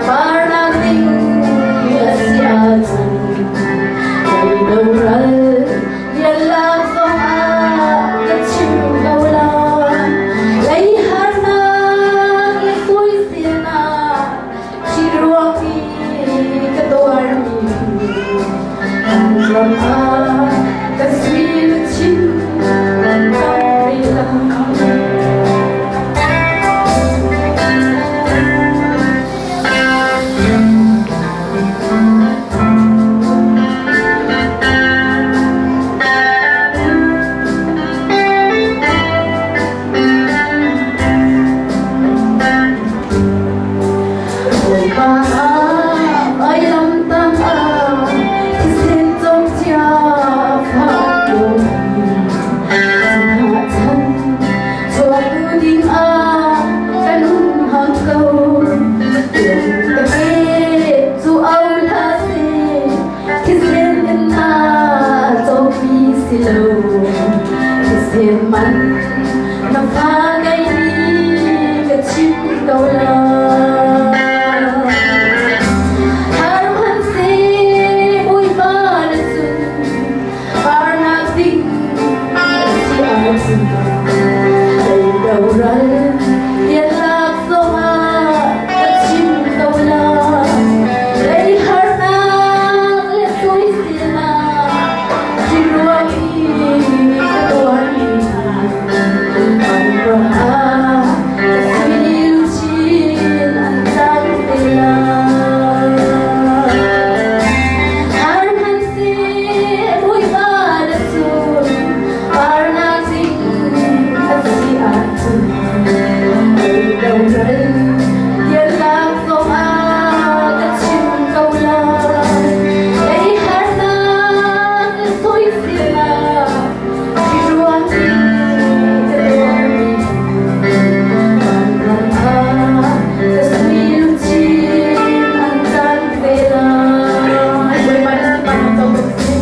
Speaker 2: parnak ding a si ahcun zei doral rian zongah ka chim ko lai. Lei harnak le soiselnak Khi ruang i ka tuarmi an ram ah ka sui chin an tam rih lo. Bawipa ah vailamtang ah thisen cawkcia fak Chan chuahtu ding ah kan um hang ko. Ka ke cu au hlah seh, thisen in aa cawkmi si lo. Thisen man na fa kei nih ka chim ko lai. Har hmanhseh Bawipa na sun parnak ding a si ahcun zei doral tialak zongah ka chim ko lai. Lei harnak le soiselnak khi ruang i ka tuarmi kan ah ka sui luchin an cang te lai. Har hmanhseh Bawipa na sun parnak ding a si ahcun zei doral tialak zongah ka chim ko lai. Lei harnak le soiselnak khi ruang i ka tuarmi vanram ah ka sui luchin an cang te lai. Bawipa na sunparnak co ko seh.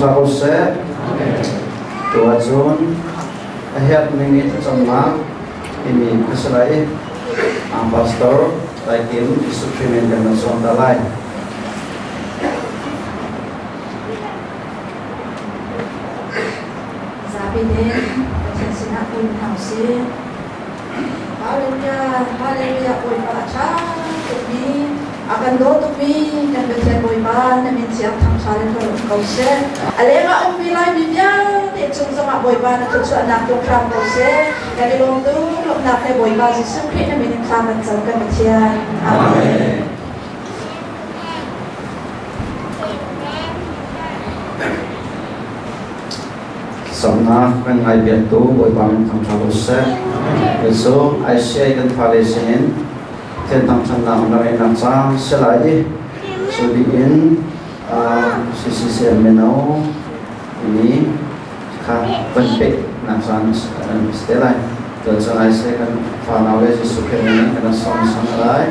Speaker 3: thangṭha ko seh. Tu ahcun a herh ning i thlacamnak timi a si lai i ang pastor Taikim Jesuh Khrih min kan van sawm ta lai.
Speaker 12: Zapi nih Pathian sinah kun hna usih. Hallelujah, Hallelujah, Bawipa a ṭha tukmi, a kan daw tukmi kan Pathian Bawipa na min thiang thangṭha le hlorh um ko seh. A lengah ummi Laimi vialte cung zongah Bawipa na thluachuahnak tlung hram ko seh. Kan i lawm tuk, lawmhnak he Bawipa Jesuh Khrih na min in thla kan cam kan Pathian. Amen.
Speaker 3: Samnak kan ngai biaktu Bawipa min thangṭhat u seh. Jesuh ICI kan fale sinin thian thangṭhatnak na ngeihnak caang si lai i cu dih in CCCM mino timi kha van pek nak caan si te lai. Tuan cun ICI kan fanau le Jesuh Khrih min in kan sawm sang lai.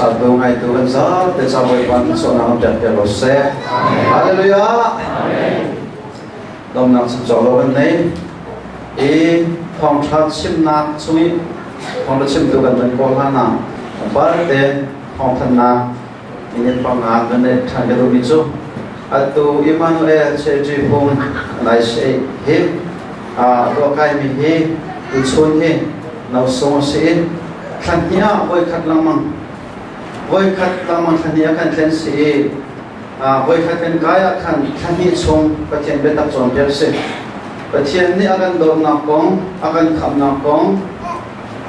Speaker 3: Satu ngaitu kan zate ca Bawipa thluachuahnak kan pek piak ko seh. Hallelujah. Lawmnak chim cawk lo kan nei. I thawngṭha chimnak chung i thawngṭha chimtu kan van kawl hna na balte thawngthannak minute panga kan neih ṭhan ka duhmi cu atu Emmanuel Church Hung lai se hi a kaimi hi tuchun hi nosung a si i thlan hnih ah voikhat lengmang voikhat lengmang thlan hnih ah kan thlen si i voikhat kan kai ah khan thla hnih chung Pathian biatak cawnpiak si. Pathian nih a kan dawtnak kong, a kan khamhnak kong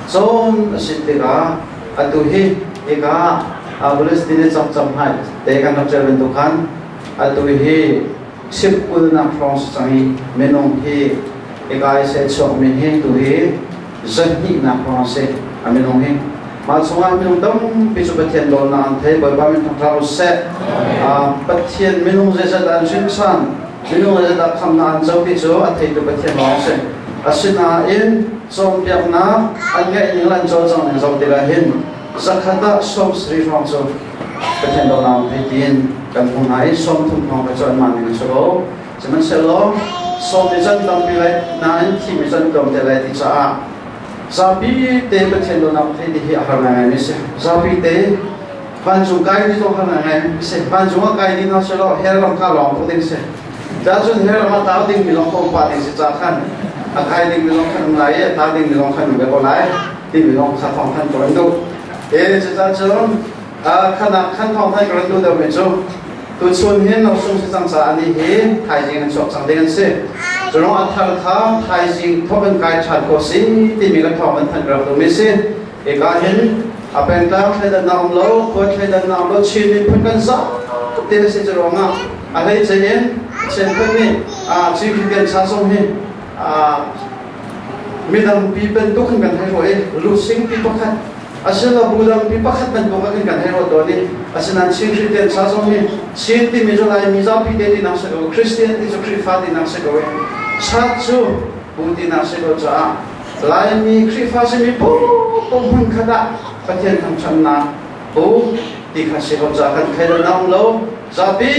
Speaker 3: cawn a si tikah atu hi hika Palestine cakcam hai te kan rak ṭial bantuk khan atu hi chip kulnak hrawng si cang i minung hi hika i se chuakmi hi tu hi zahnihnak hrawng si a minung hi. Mah chungah minung tampi cu Pathian dawtnak an thei. Bawipa min thangṭhat u seh. Pathian minung zeizat an hrinsan, minung zeizat dah khamnak an co ti cu a theitu Pathian lawng a si. Asinain cawnpiaknak an ngeih ning le an cawlcangh ning zoh tikah hin zakhat ah 70 hrawng cu Pathian dawtnak an thei tiin kan hmu hna i 30 hrawng cu anmah ning an si ko. Sihmanhsehlaw sawm mi can tampi lai nain thi mi can tlawmte lai ti caah zapi te Pathian dawtnak thei ti hi a har ngaingai mi si. Zapi te vancung kai ti zong har ngaingai mi si. Vancung ah kai ding hna selaw hell ram kha lawng tuk ding si. Ca cun hell ram ah tau ding mi lawng ko pa ding si ca khan a kai ding mi lawng khan um lai i a ta ding mi lawng khan um ve ko lai ti mi lawng kha thawng than ko an duh. E cuca cun khanak khan thawng than ko an duh deuh mi cu Tuchun hin nosung si cang caah ni hi thaizing an chuak cang ding an si. Culong a thar kha thaizing thawk in kai ṭhan ko si timi kan thawng kan thanh rak duhmi si. Hika hin a pengtlang thleidannak um lo, khua thleidannak um lo, Chin miphun kan za te a si cu ruangah a hleice in Chin phun nih Chin Christian cha zong hi midang pi bantuk in kan hei ruah i lusing pi pakhat asilo bu dangpi pakhat bantuk ah khin kan hei ruat tawn i asinain Chin Christian sa zong hi Chin timi cu Laimi zapi te tinak si ko Christian ti cu Khrihfa tinak si ko i chat cu bu tinak si ko caah Laimi Khrihfa simi pum hmun khat ah Pathian thangṭhatnak bu ti kha si ko caah kan thei lo lo zapi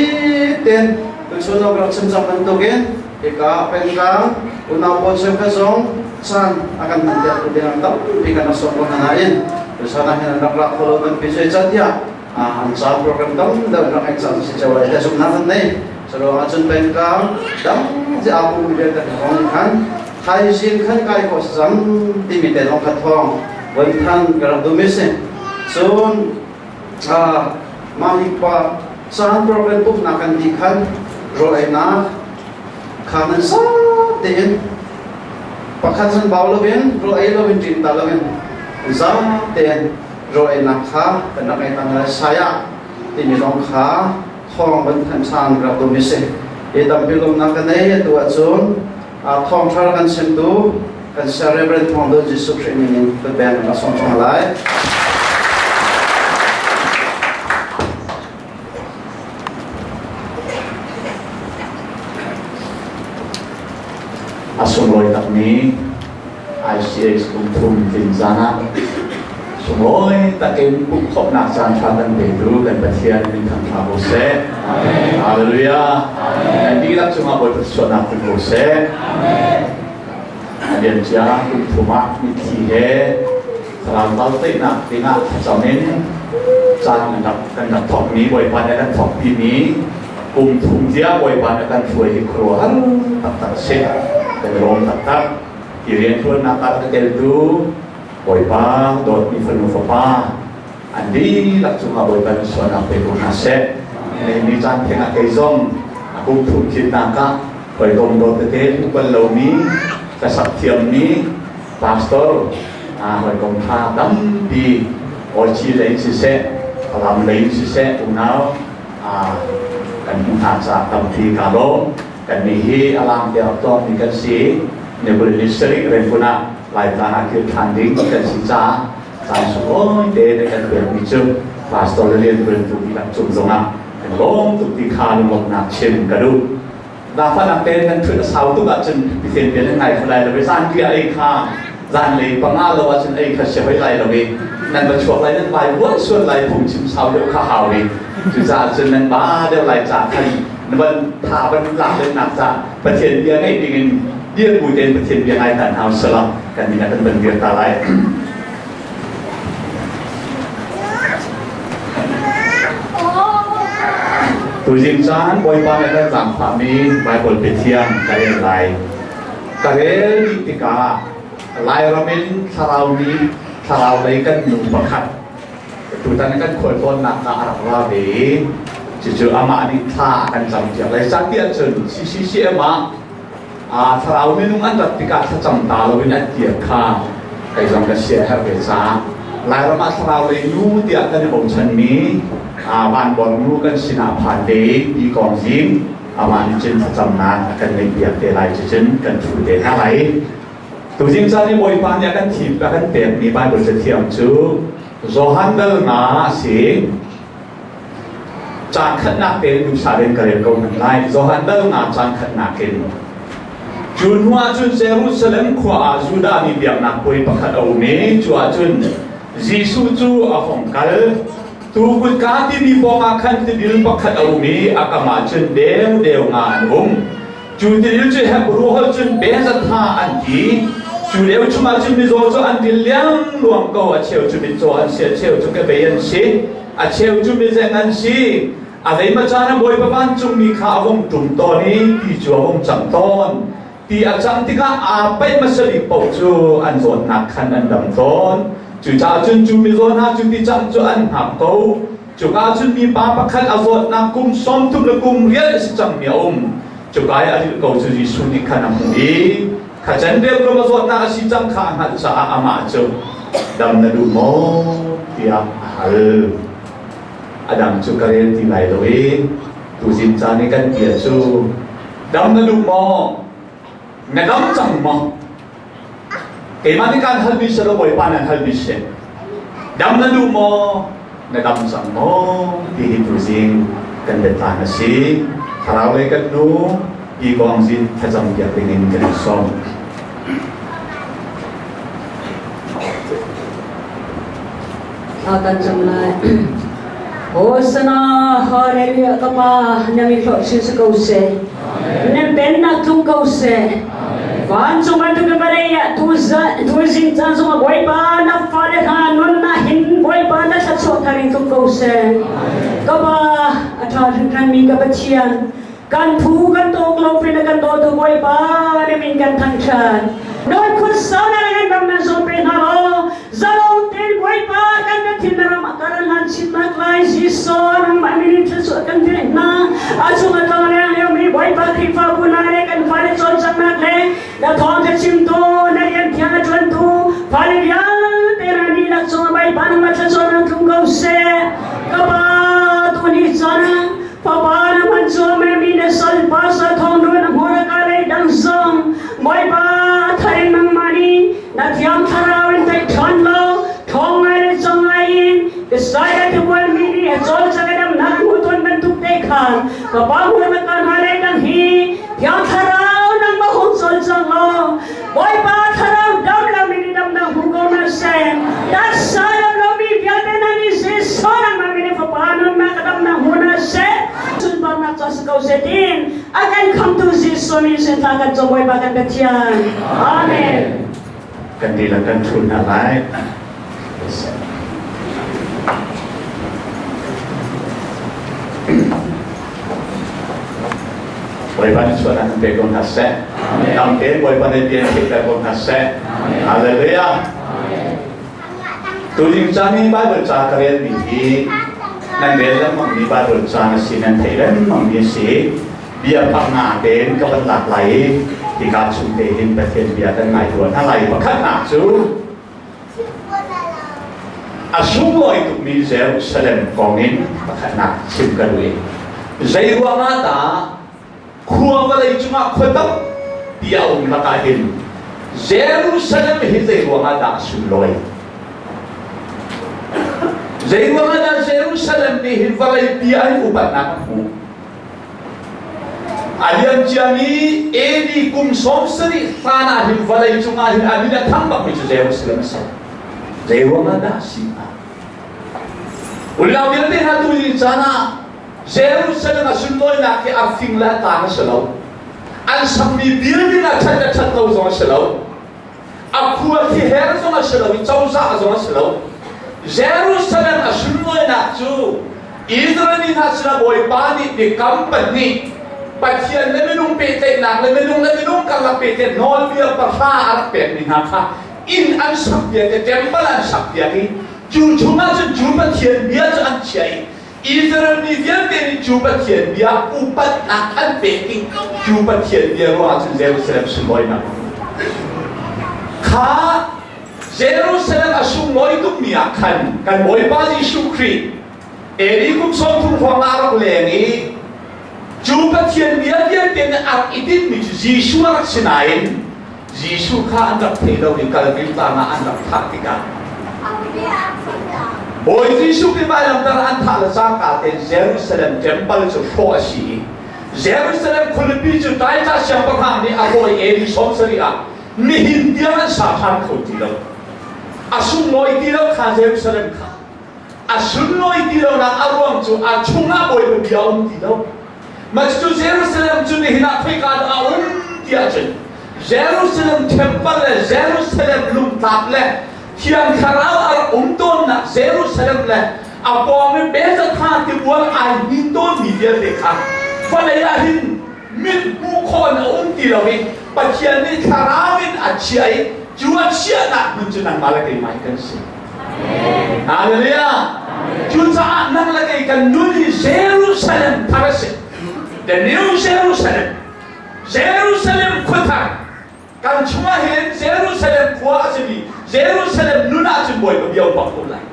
Speaker 3: ten tuchun lo rak chim cang bantukin hika pengtlang unau pawl cheukhat zong caan a kan hman piak tu ding tampi kan rak sawm ko hna nain tuchan ah hin an rak ra kho lo tampi cu catiah an ca program tam deuh rak ngeih cang si cio lai te zumhnak an nei cu ah cun pengtlang dang ti aa pum vialte kong khan thaizing khan kai ko cang timi te zong kha thawng von than ka rak duh mi si. Cun mah hi pa caan program pumhnak kan dih khan rawl einak kha nan sa tein pakhat zan bau loin rawl ei loin ṭin ta loin za tein rawl einak kha kan rak ei tan lai saya timi zong kha thawng van thanh ṭhan rak duhmi si. Hi tampi lawmnak ka nei. Atu ahcun thawngṭha kan chimtu kan Sir Reverend Thawng Dun Jesuh Khrih min in kutbeng kan sawm cang lai.
Speaker 13: A sunglawi takmi ICH kum thum tlin zan ah sunglawi takin pumhkhawmhnak caan ṭha kan petu kan Pathian min thangṭha ko seh. Hallelujah. Kan dihlak cungah Bawipa suahnak tlung ko seh. A liamcia kum thum ah mitthli he thlarau ral teinak dingah thlacam in caan kan rak thawkmi Bawipa nih a kan thawkpimi kum thum tiang Bawipa nih a kan hruai hi khuaruahhar taktak a si. Kan i lawm taktak. Hi rianṭuannak ah ka teltu Bawipa dawtmi fanu fapa an dihlak cungah Bawipa nih sualnak pe ko hna seh. Ni caan theng ah kei zong a kum thum thitnak ah hawikom dawt tete hmuh bal lomi hlasak thiammi pastor hawikom ṭha tampi Awici lei in siseh, Falam lei in siseh unau kan hmuh hna caah tampi kaa lawm. Kannih hi a lang te rak tawngmi kan si. Nebul ni sarih Rangoon ah Laitlang ah kir ṭhan ding kan si caah caan sunglawi te na kan pekmi cu pastor le rianṭuan tu dihlak cung zongah kan lawm tuk ti kha lunglawmhnak chim ka duh. Zaangfahnak tein nan ṭhut a sau tuk ahcun mifim pian nan ngai kho lai lo i zan riah ei kha zanlei panga lo ahcun ei kha si hoi lai lo i Nan va chuak lai nan vai buan sual lai phungchim sau deuh kha hau i cucaah cun nan ba deuh lai ca khan van tha van lak lennak ca Pathian bia ngeih ding in dir bu tein Pathian bia ngai tan hau sala kan min ah kan van dir ta lai. Tuzing caan Bawipa nih kan zaangfahmi Baibal biathiang ka rel lai. Ka rel dih tikah Lairam in thlarau mi thlarau lei kan nu pakhat tutan kan khualtlawnnak ah a rak ra ve i cucu amah nih thla a kan campiak lai. Catiah cun CCCM ah thlarau minung an rat tikah thlacam ta loin an kir kha kei zong ka sia herh ve caah Lairam ah thlarau lei nu tiah kan i bochanmi vanbor nu kan sinah phan ve i ti kong zing amah nih cun thlacamnak a kan ngeihpiak te lai cucun kan thu te hna lai. Tuzing caan i Bawipa nih a kan thim a kan pekmi Baibal cathiang cu Johan dal nga a si. Caan khatnak tein duhsah tein ka rel ko hmanh lai. Johan dal nga caan khatnak in. Cu hnu ah cun Jerusalem khua ah Judah mi biaknak puai pakhat a um i cu ah cun Jesuh cu a hung kal. Tu kutka timi pawng ah khan tidil pakhat a um i a kam ah cun deu deu nga an um. Cu tidil cu Hebru holh cun Bethzatha an ti. Cu lio chungah cun mizaw cu an dil liangluang ko. A cheu cu mitcaw an si, a cheu cu kebei an si, a cheu cu mizeng an si. A zeimaw caan ah Bawipa vancungmi kha a vung ṭum tawn i ti cu a vung cang tawn. Ti a cang tikah aa paih hmasa bik paoh cu an zawtnak khan an dam tawn. Cucaah cun cu mizaw hna cu ti cang cu an hngak ko. Cuka cun mipa pakhat a zawtnak kum 30 le kum riat a si cangmi a um. Cuka i a rilh ko cu Jesuh nih khan a hmuh i kha can deuh a zawtnak a si cang kha a hngalh caah amah cu dam na duh maw tiah a hal. A dang cu ka rel ti lai lo i tuzing caan i kan bia cu dam na duh maw? Na dam cang maw? Keimah nih kaan halmi si lo Bawipa nan halmi si. Dam na duh maw? Na dam cang maw? Ti hi tuzing kan biatlang a si. Thlarau lei kan nu ti kong zin thlacam piak dingin kan i sawm.
Speaker 14: Thla kan cam lai. Hosana Hallelujah ka pa na mi hlawh chin si ko seh. Na pennak tlung ko seh. Vancung bantuk in vawlei ah tuzing caan zongah Bawipa na fale hna nunnak hin Bawipa na thluachuah thar in tlung ko seh. Ka pa a ṭha hringhranmi ka Pathian kan phu kan tawk lo pin kan dawtu Bawipa na min kan thangṭhat. Nawi khun sau na kan ram nan zawm pe hna law zalo tein Bawipa kan kan thin na ram karan hlan chinnak lai Jesuh nangmah min in thluachuah kan pek hna. A chung a tong leng lio mi Bawipa Khrihfabu hna le kan fale cawlcanghnak le na thawngṭha chimtu na rian thiang a ṭuantu fale vialte na dihlak cungah Bawipa nangmah thluachuah nan tlung ko seh. Ka pa tuni caan Fapa na hman cuahmahmi na salpa sa thawng run a hmur a ka lei dang zong Bawipa a thar in nangmah nih na thiang thlarau in theih ṭhan law ṭhawng ngai le cang ngai in Isaiah tibual mi nih a cawlcang i damnak hmuh tawn bantuk te khan ka pa hmur na ka hna lei dang hi thiang thlarau nangmah hung cawlcang law Bawipa thlarau dam lomi nih damnak hmu ko hna seh. Taksa dam lomi vialte hna nih Jesuh nangmah min in Fapa nunnak a damnak hmu hna seh. Sunparnak ca si ko seh tiin a kan khamtu Jesuh min sin thla kan cawm Bawipa kan Pathian. Amen.
Speaker 13: Kan dihlak kan ṭhu hna lai. Bawipa nih chuahnak in pe ko hna seh. Dam tein Bawipa nih bia theihter ko hna seh. Hallelujah. Tuzing caan i Bible ca ka relmi hi nan rel lengmangmi Bible caan a si, nan theih lengmangmi a si. Bia panga tein ka van lak lai i hika chung te hin Pathian bia kan ngai tuah hna lai. Pakhatnak cu A sunglawi tukmi Jerusalem kong in pakhatnak chim ka duh i zei ruangah dah khua vawlei cungah khua tampi a um lakah hin Jerusalem hi zei ruangah dah a sunglawi? Zei ruangah dah Jerusalem nih hin vawleipi ah hin upatnak a hmuh? A liamciami AD kum 70 hlan ah hin vawlei cungah hin a min a thang bakmi cu Jerusalem a si. Zei ruangah dah si hnga? Unau vialte hna tu ni caan ah Jerusalem a sunlawinak hi a fing le a tlang a si lo. An sakmi building a ṭhat le ṭhat lo zong a si lo. A khua khi her zong a si lo i cozah zong a si lo. Jerusalem a sunlawinak cu Israel mi hna sinah Bawipa nih biakam pahnih Pathian le minung pehtlaihnak le minung le minung karlak pehtlaih nawlbia pahra a rak pekmi hna kha inn an sakpiak i temple an sakpiak i cu chungah cun cu Pathian bia cu an chiah i Israel mi vialte nih cu Pathian bia upatnak an pek i cu Pathian bia ruangah cun Jerusalem sunlawinak kha Jerusalem a sunglawi tukmi ah khan kan Bawipa Jesuh Khrih AD kum 30 hrawng ah a rak leng i cu Pathian bia vialte nih a rak i tinhmi cu Jesuh a rak si nain Jesuh kha an rak thei lo i Kalvin tlang ah an rak thah tikah Bawi Jesuh Khrih vailamtar an thah le cangka tein Jerusalem temple cu hrawh a si i Jerusalem khualipi cu Taita siangpahrang nih a rawi AD 70 ah nihin tiang an sa ṭhan kho ti lo. A sunglawi ti lo kha Jerusalem kha. A sunlawi ti lonak a ruang cu a chungah Bawipa bia a um ti lo. Mah cucu Jerusalem cu nihin ah khoika dah a um ti ahcun Jerusalem temple le Jerusalem lungtlap le Thiang Thlarau a rak um tawnnak Jerusalem le a pawng i Bethzatha tibual ai hnin tawnmi vialte kha vawlei ah hin mit hmuh khawh in a um ti lo i Pathian nih thlarau in a chiah i cu a chiahnak hmun cu nangmah le keimah hi kan si. Hallelujah! Cucaah nang le kei kan nun hi Jerusalem thar a si. The New Jerusalem. Jerusalem khuathar. Kan chungah hin Jerusalem khua a simi Jerusalem nun ahcun Bawipa bia um bak ko lai.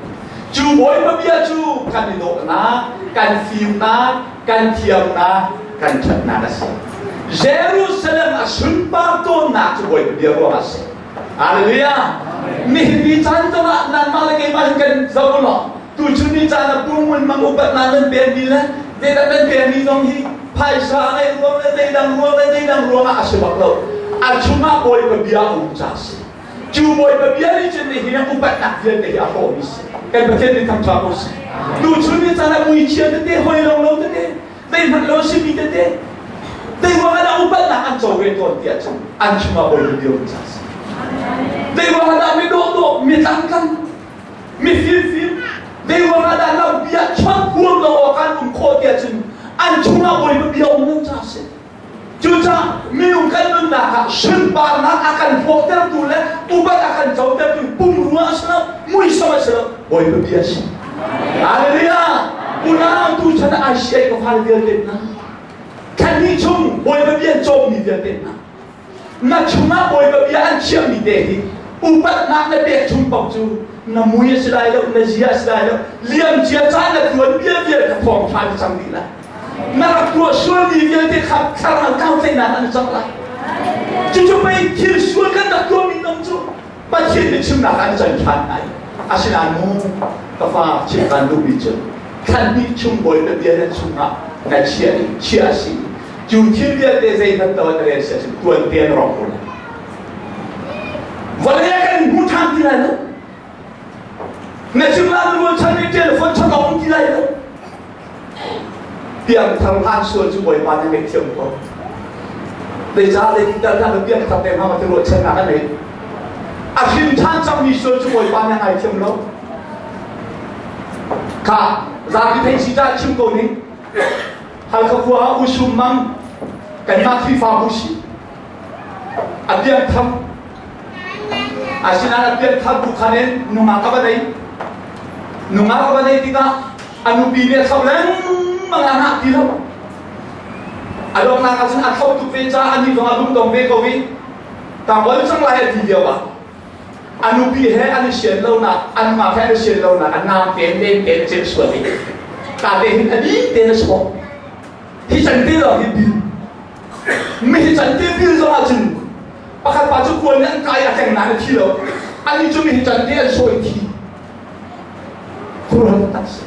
Speaker 13: Cu Bawipa bia cu kan i dawhnak, kan fimnak, kan thiamnak, kan ṭhatnak a si. Jerusalem a sunpar tawnnak cu Bawipa bia ruangah a si. Hallelujah! Nihin ni caan zongah nangmah le keimah hin kan zoh law tuchun ni caan ah pummun mang upatnak nan pekmi le zeidah nan pekmi zong hi phaisa ngeih ruang le zeidang ruang le zeidang ruangah a si bak lo. A chungah Bawipa bia a um ca a si. Cu Bawipa bia nih cun nihin ah upatnak vialte hi a hrawhmi si. Kan Pathian nih thangṭha ko seh. Tuchun ni caan ah muichia tete, hoi lo lo tete, zeihmanh lo simi tete zeiruang ah upatnak an co ve tawn tiah cun an chungah Bawipa bia um ca si. Zeiruang ah dah mi dawhdawh, mi tlangtlang, mi fimfim, zeiruang ah dah lampi ah chawnh huam lo awk an um khawh tiah cun an chungah Bawipa bia um lo ca si. Cucaah minung kan nunnak ah sunparnak a kan hmuhtertu le upat a kan cotertu pumrua a si lo, muisam a si lo, Bawipa bia a si. Hallelujah! Unau tu chan ah ICA ka fale vialte hna, thla chung Bawipa bia an cawmmi vialte hna, na chungah Bawipa bia an chiahmi te hi upatnak na pek chung paoh cu na mui a si lai lo, na zia a si lai lo, liam cia caan na tuan bia vial kha thawngṭha na cang dih lai. Na rak tuah sualmi vialte kha thlarau tlautleinak an cang lai. Cucu pei thil sual kan rak tuahmi nong cu Pathian biachimnak an can ṭhan ai. Asinain mu ka fa chim kaan duhmi cu thlan hnih chung Bawipa bia na chungah na chiah i chiah a si. Cu thil vialte zeihmanh to na rel si ahcun tuante an rawk ko lai. Vawlei ah kan hmu ṭhan ti lai lo. Na chungah na rualchan nih telephone chawnh a um ti lai lo. Piangthar hlan sual cu Bawipa nih ngaihthiam ko. Zeicah zeitindah na piangthar te hma ti ruahchannak a nei. A hrin ṭhan cangmi sual cu Bawipa nih a ngaithiam lo. Kha zapi thei si ca chim ko ning. Halkha khua ah usum mang kanmah Khrihfabu si. A piangthar Asinain a piangthar bu khan in nungak a va nei. Nungak a va nei tikah a nupi nih a thlauh lengmang ah ngah ti lo. A donghnak ah cun a thlauh tuk ve caah anih zong a lungdong ve ko i tangol cang lai a ti lio ah a nupi he an i sian lonak anmah he an i sian lonak a naam tein len tein a celh sual i ka te hin a dih tein a sawh. Hi can te lawng hi bil. Mi hi can te bil zong ah cun pakhat pa cu kuan nih an kai a tleng nain a thi lo. Anih cu mi hi can te an sawi thi.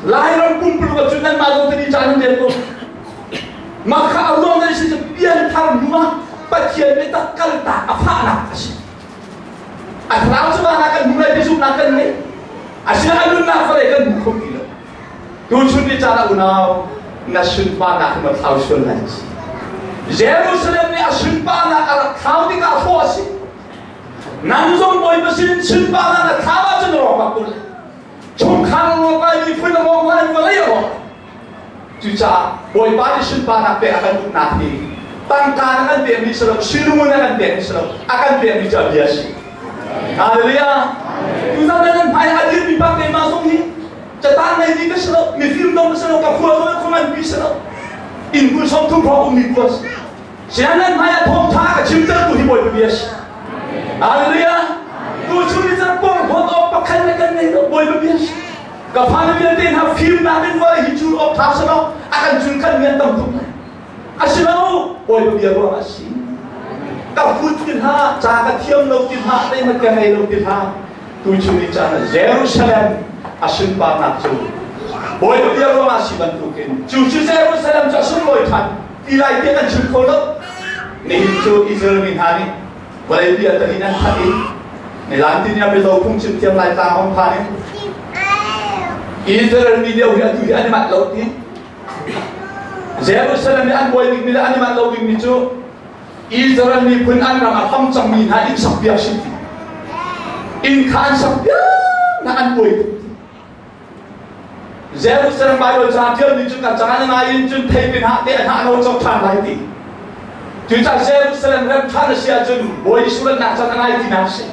Speaker 13: Lairam pumpuluk ah cun nanmah zong tani caan an rel ko. Mah kha a ruang nan si cu pianthar hnu ah Pathian biatak kaltak a fahnak a si. A thlarau cu vanah kan hmu lai ti zumhnak kan ngei. Asinain nunnak vawlei kan hmu kho ti lo. Tuchun ni caan ah unau na sunparnak hi ma thlau sual lai si. Jerusalem nih a sunparnak a rak thlau tikah hrawh a si. Nang zong Bawipa sin sunparnak na thlau ahcun rawk bak ko lai. Chungkhar a rawk lai, miphun a rawk lai, vawlei a rawk. Cucaah Bawipa nih sunparnak pek a kan duhnak hi tangka na kan pekmi si lo, sinungun na kan pekmi si lo, a kan pekmi cu a bia si. Hallelujah. Tuzan nan hmai a dirmi pa keimah zong hi catang ngeimi ka si lo, mifim dong ka si lo, ka khua zong khua nganpi si lo. Inn kul som thum hrawng ummi khua si. Sian nan hmai ah thawngtha ka chimtertu hi Bawipa bia si. Hallelujah. Tu chung ni cang porhlawt awk pakhat le kan ngei lo Bawipa bia si. Ka fale vialte hna fimnak in vawlei hi cul awk ṭha si lo, a kan cul khan mi an tam tuk lai. A si lo, Bawipa bia ruang a si. Ka hut ti hlah, ca ka thiam lo ti hlah, zeihmanh ka ngei lo ti hlah. Tu chung ni caan ah Jerusalem a sunparnak cu Bawipa bia ruang ah si bantukin cu cu Jerusalem cu a sunglawi ṭhan ti lai tiah kan chim kho lo. Nihin cu Israel mi hna nih vawlei pi a talin an khat i nizan tin ya mizo phungchim thiam lai tlang hong phan in Israel mi lio hi atu hi an i manh lo ti Jerusalem i an buai bikmi le an i manh lo bikmi cu Israel miphun an ram a fam cangmi hna inn sak piak si ti inn kha an sak piak na an buai tuk ti Jerusalem Bible ca ṭialmi cu ka caan ngai in cun theipin ha te a hnah no cok ṭhan lai ti. Cucaah Jerusalem rem ṭhan a si ahcun Bawi Jesuh rannak caan a ngai tinak a si.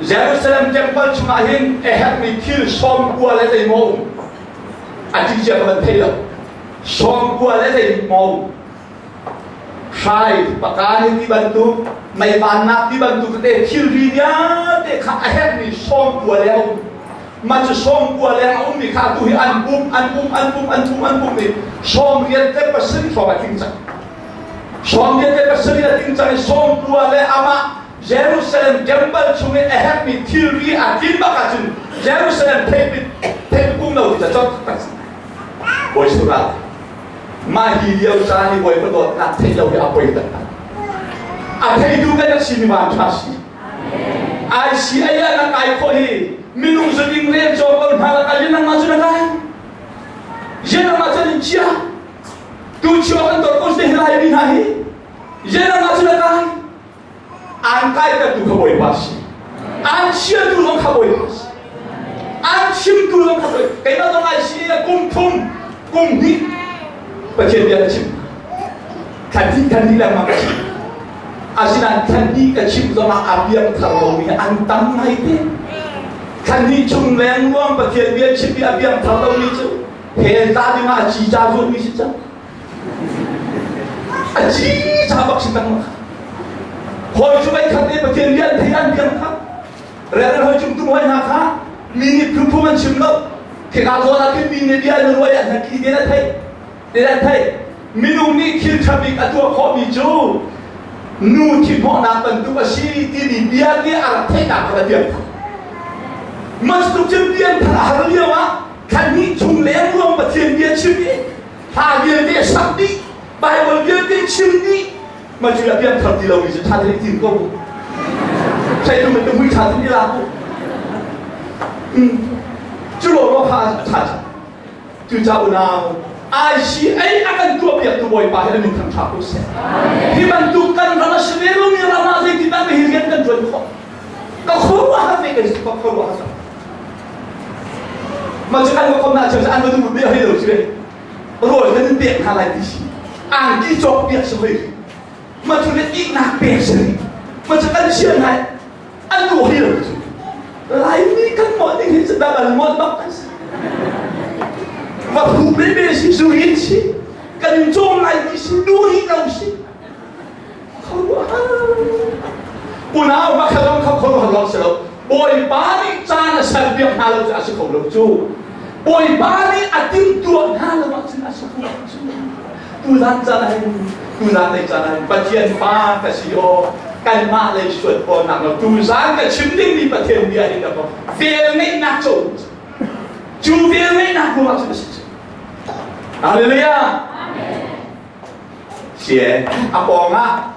Speaker 13: Jerusalem temple chungah hin a herhmi thil 90 le zeimaw um. A ti cia ka van thei lo. 90 le zeimaw um. Hrai, paka ni ti bantuk, meivannak ti bantuk tete thilri vialte kha a herhmi 90 le a um. Mah cu 90 leng a ummi kha atu hi an pump, an pump, an pump, an pump, an pump i 87 hrawng a tling cang. 87 a tling cang i 90 le amah Jerusalem temple chung i a herhmi thilri a tlin bak ahcun Jerusalem theipit theipit kung no ti ca cot tak Bawi sural mah hi lio caan i Bawipa dawtnak theih lo hi a poi taktak. A theitu kan rak si mi van ṭha si. ICA ah na kai khawh hi minung zuling rel cawk lo hna lakah yin nangmah cu na kai. Yin nangmah cu in chia. Tu chio kan tor ko hi lai mi hna hi. Yin nangmah cu na kai. An kai ka tu kha Bawipa si. An chia tu zong kha Bawipa si. An chim tu zong kha Bawipa. Keimah zong ICA kum thum kum hnih Pathian bia ka chim. Thlan thlan lengmang ka chim. Asinain thlan hnih ka chim zongah a piang thar lomi an tam ngai te. Thlan hnih chung lengluang Pathian bia chim i a piang thar lomi cu hell ta ding ah a ci ca zuatmi si cang. A ci ca bak si cang. Hawi cu mei khat te Pathian bia an thei an piang thar. Rel hoi cung tum hoi hna kha mi nih phunphun an chim lo. Khika zawn ah khin mi nih bia an ruai an ki te na theih. Te an theih. Minung nih thil ṭha bik a tuah khawhmi cu nu thihhnawhnak bantuk a si timi bia te a rak theihnak kha a piang thar. Mas tuk cun pian thar a har lio ah thla hnih chung leng ruang Pathian bia chim i hla vialte sak dih Bible vialte chim dih ma cu a piang thar ti lomi cu ṭha te tim ko bu. Thei tu tu mui ṭha tin i lak bu. Cu lo lo kha a ṭha Cucaah unau, ICA a kan tuahpiaktu Bawipa hi a min thangṭha ko seh. Hi bantuk kan ram a si ve lomi ram ah zeitindah hi rian kan ṭuan khawh? Ka khuaruahhar ve kan si ka khuaruahhar. Mah cu kan kom na cun an va duh bia hei lo si ve. Rawl kan in pek hna lai ti si. Angki cawk piak si hoi. Mah cu le ihnak pek si. Mah cu kan sian hai an duh hei lo cu. Laimi kan mawh ding hi cu dabal mawt bak kan si. Va phu bebe si zu hin si kan in cawm lai ti si duh hi lo si. Unau ma kha zong kha kho lo si lo. Bawipa nih caan a ser piak hna lo cu a si kho lo cu. Bawipa nih a timhtuah hna lo ahcun a si kho lo cu. Tuzan caan ah hin tuzan lei caan ah hin Pathian fa ka si aw kanmah lei sual pawnak lo tuzan ka chim dingmi Pathian bia hi ka vel ngeihnak co cu vel ngeihnak ruangah cun a si cu Hallelujah Sie a pawng ah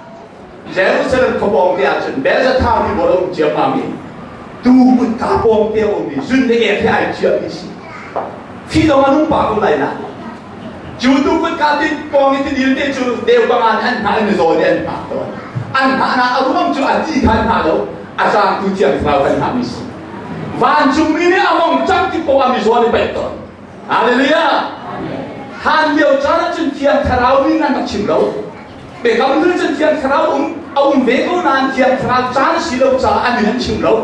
Speaker 13: Jerusalem khuapawng te ah cun Bethzatha ti bawl a um ciammam i tu kutka pawng te a um i zun le ek he ai ciahmi si. Thi dong a nung pa ko lai na. Cu tu kut ka tin pawng i tidil te cu deu panga an hna an zaw te an hna tawn. An hna na a ruang cu a ti kha an hna lo. A cang tu thiang thlarau kan hna mi si. Vancungmi nih a mong cang ti poah mi zaw ni paih tawn. Hallelujah. Han lio caan ah cun thiang thlarau min an rak chim lo. Biakam hlun cun thiang thlarau um a um ve ko nain thiang thlarau caan si lo caah a min an chim lo.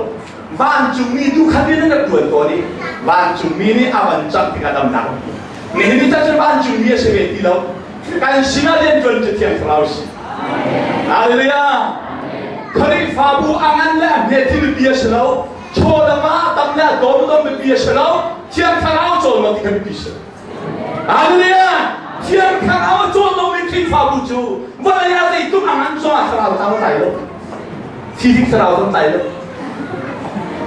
Speaker 13: Vancungmi tu khat in an rak tuan tawn i vancungmi nih a van cangh tikah damnak an hmu. Nihin ni cun vancungmi a si ve ti lo. Kan sinah riantuan cu thiang thlarau si. Hallelujah. Khrihfabu a ngan le a hme thil bi a si lo. Chaw le va a tam le a dawm dawm biapi a si lo. Thiang thlarau cawn lo ti kha biapi si. Hallelujah! Thiang Thlarau a cawn lomi Khrihfabu cu vawlei ah zeitluk a ngan zongah thlarau thang tlai lo. Thi thlarau zong tlai lo.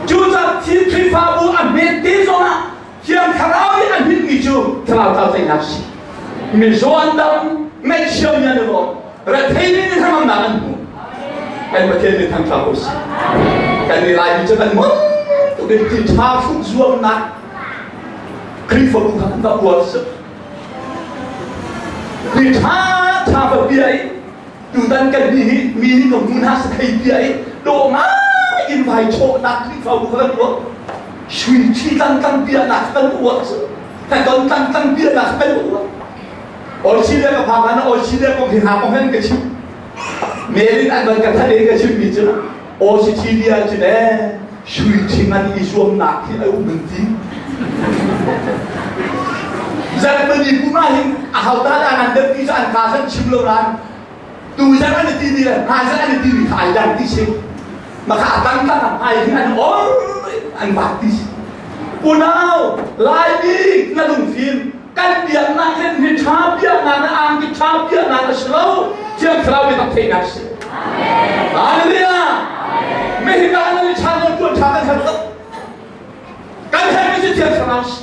Speaker 13: Cucaah thi Khrihfabu a hmet te zongah Thiang Thlarau nih a hninmi cu thlarau thlau teinak si. Mizaw an dam, ngaihchia mi an i lawm, rethei mi nih hnangamnak an hmu. Kan Pathian nih thangṭha ko sih. Kan nih Laimi cu kan mon tuk in ti ṭha hrut zuamnak Khrihfabu kha kan va uar si. Mi ṭha ṭha va bia i tutan kan mi hi mi nih ka hmu hna sa thei bia i dawh ngai in vai chawhnak Khrihfabu kha kan uar. Sui ṭhi tlang tlang biaknak kha kan uar si. Ton tlang tlang biaknak kha kan uar. Australia ka phak ah Australia kong hi hna kong hen ka chim. Mail in an van ka thanh i ka chimmi cu Australia cu ne sui ṭhing an i zuamnak hi a um an ti. Germany kum ah hin ahodah dah an deuh ti cu an kaa khan chim lo nain tu zan an i timi le hmai zan an i timi kha ai dang ti si. Maka a tang tang a hmai hi an or an bak ti si. Unau Laimi na lungfim kan biaknak hin hi ṭha biaknak na angki ṭha biaknak a si lo thiang thlarau biatak theihnak a si. Hallelujah! Mehika nan i ṭha nan tuan ṭha kan herh lo. Kan herhmi cu thiang thlarau si.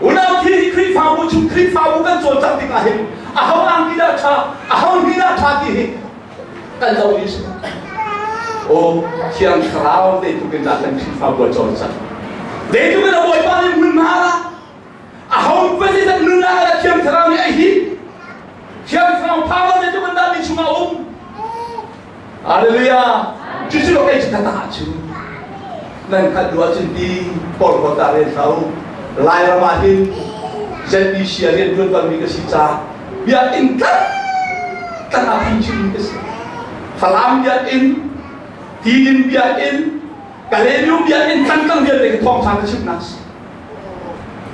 Speaker 13: Unau thi hi Khrihfabu chung Khrihfabu kan cawlcangh tikah hin aho angki dah ṭha, aho hni dah ṭha ti hi kan zoh ni si. O thiang thlarau zeitluk in dah kan Khrihfabu a cawlcangh. Zeitluk in a Bawipa nih hmunhma la aho president nun ah la thiang thlarau nih a hi thiang thlarau power zeitluk in dah mi chungah um. Hallelujah. Cucu lo kei cu ka ta cu. Nan khat duh ahcun ti porhlawt ah rian hlah u. Lairam ah hin ZBC ah rian ṭuan balmi ka si caah biakinn tlang tlang ah phungchimmi ka si. Falam biakinn, Tidin biakinn, Kalenyum biakinn tlang tlang vialte ka thawngṭha ka chimnak si.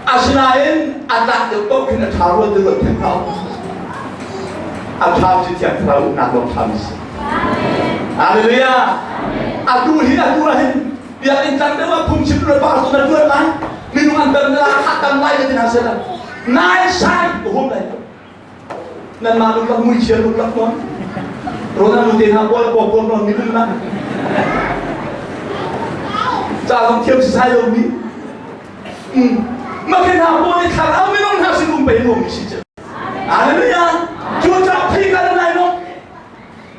Speaker 13: Asinain a tlak deuh paoh khin a ṭha rual ti ruat theng hlah u. A ṭha cu Thiang Thlarau uknak lawng ṭhami si. Hallelujah! Atu hi atu ah hin biakinn tlang deuh ah phungchim le pa tu na ṭuan lai. Minung an tam la kha tam lai ka ti hna seh Nai sai hum lai. Nanmah luklak muichia luklak nawn. Rona nu te hna pawl paw pawl nawn minung na. Ca zong thiam si sai lo mi. Ma ke hna pawl nih thlarau minung hna sin um pe nuam mi si cu. Hallelujah. Cu ca thei ka lai no.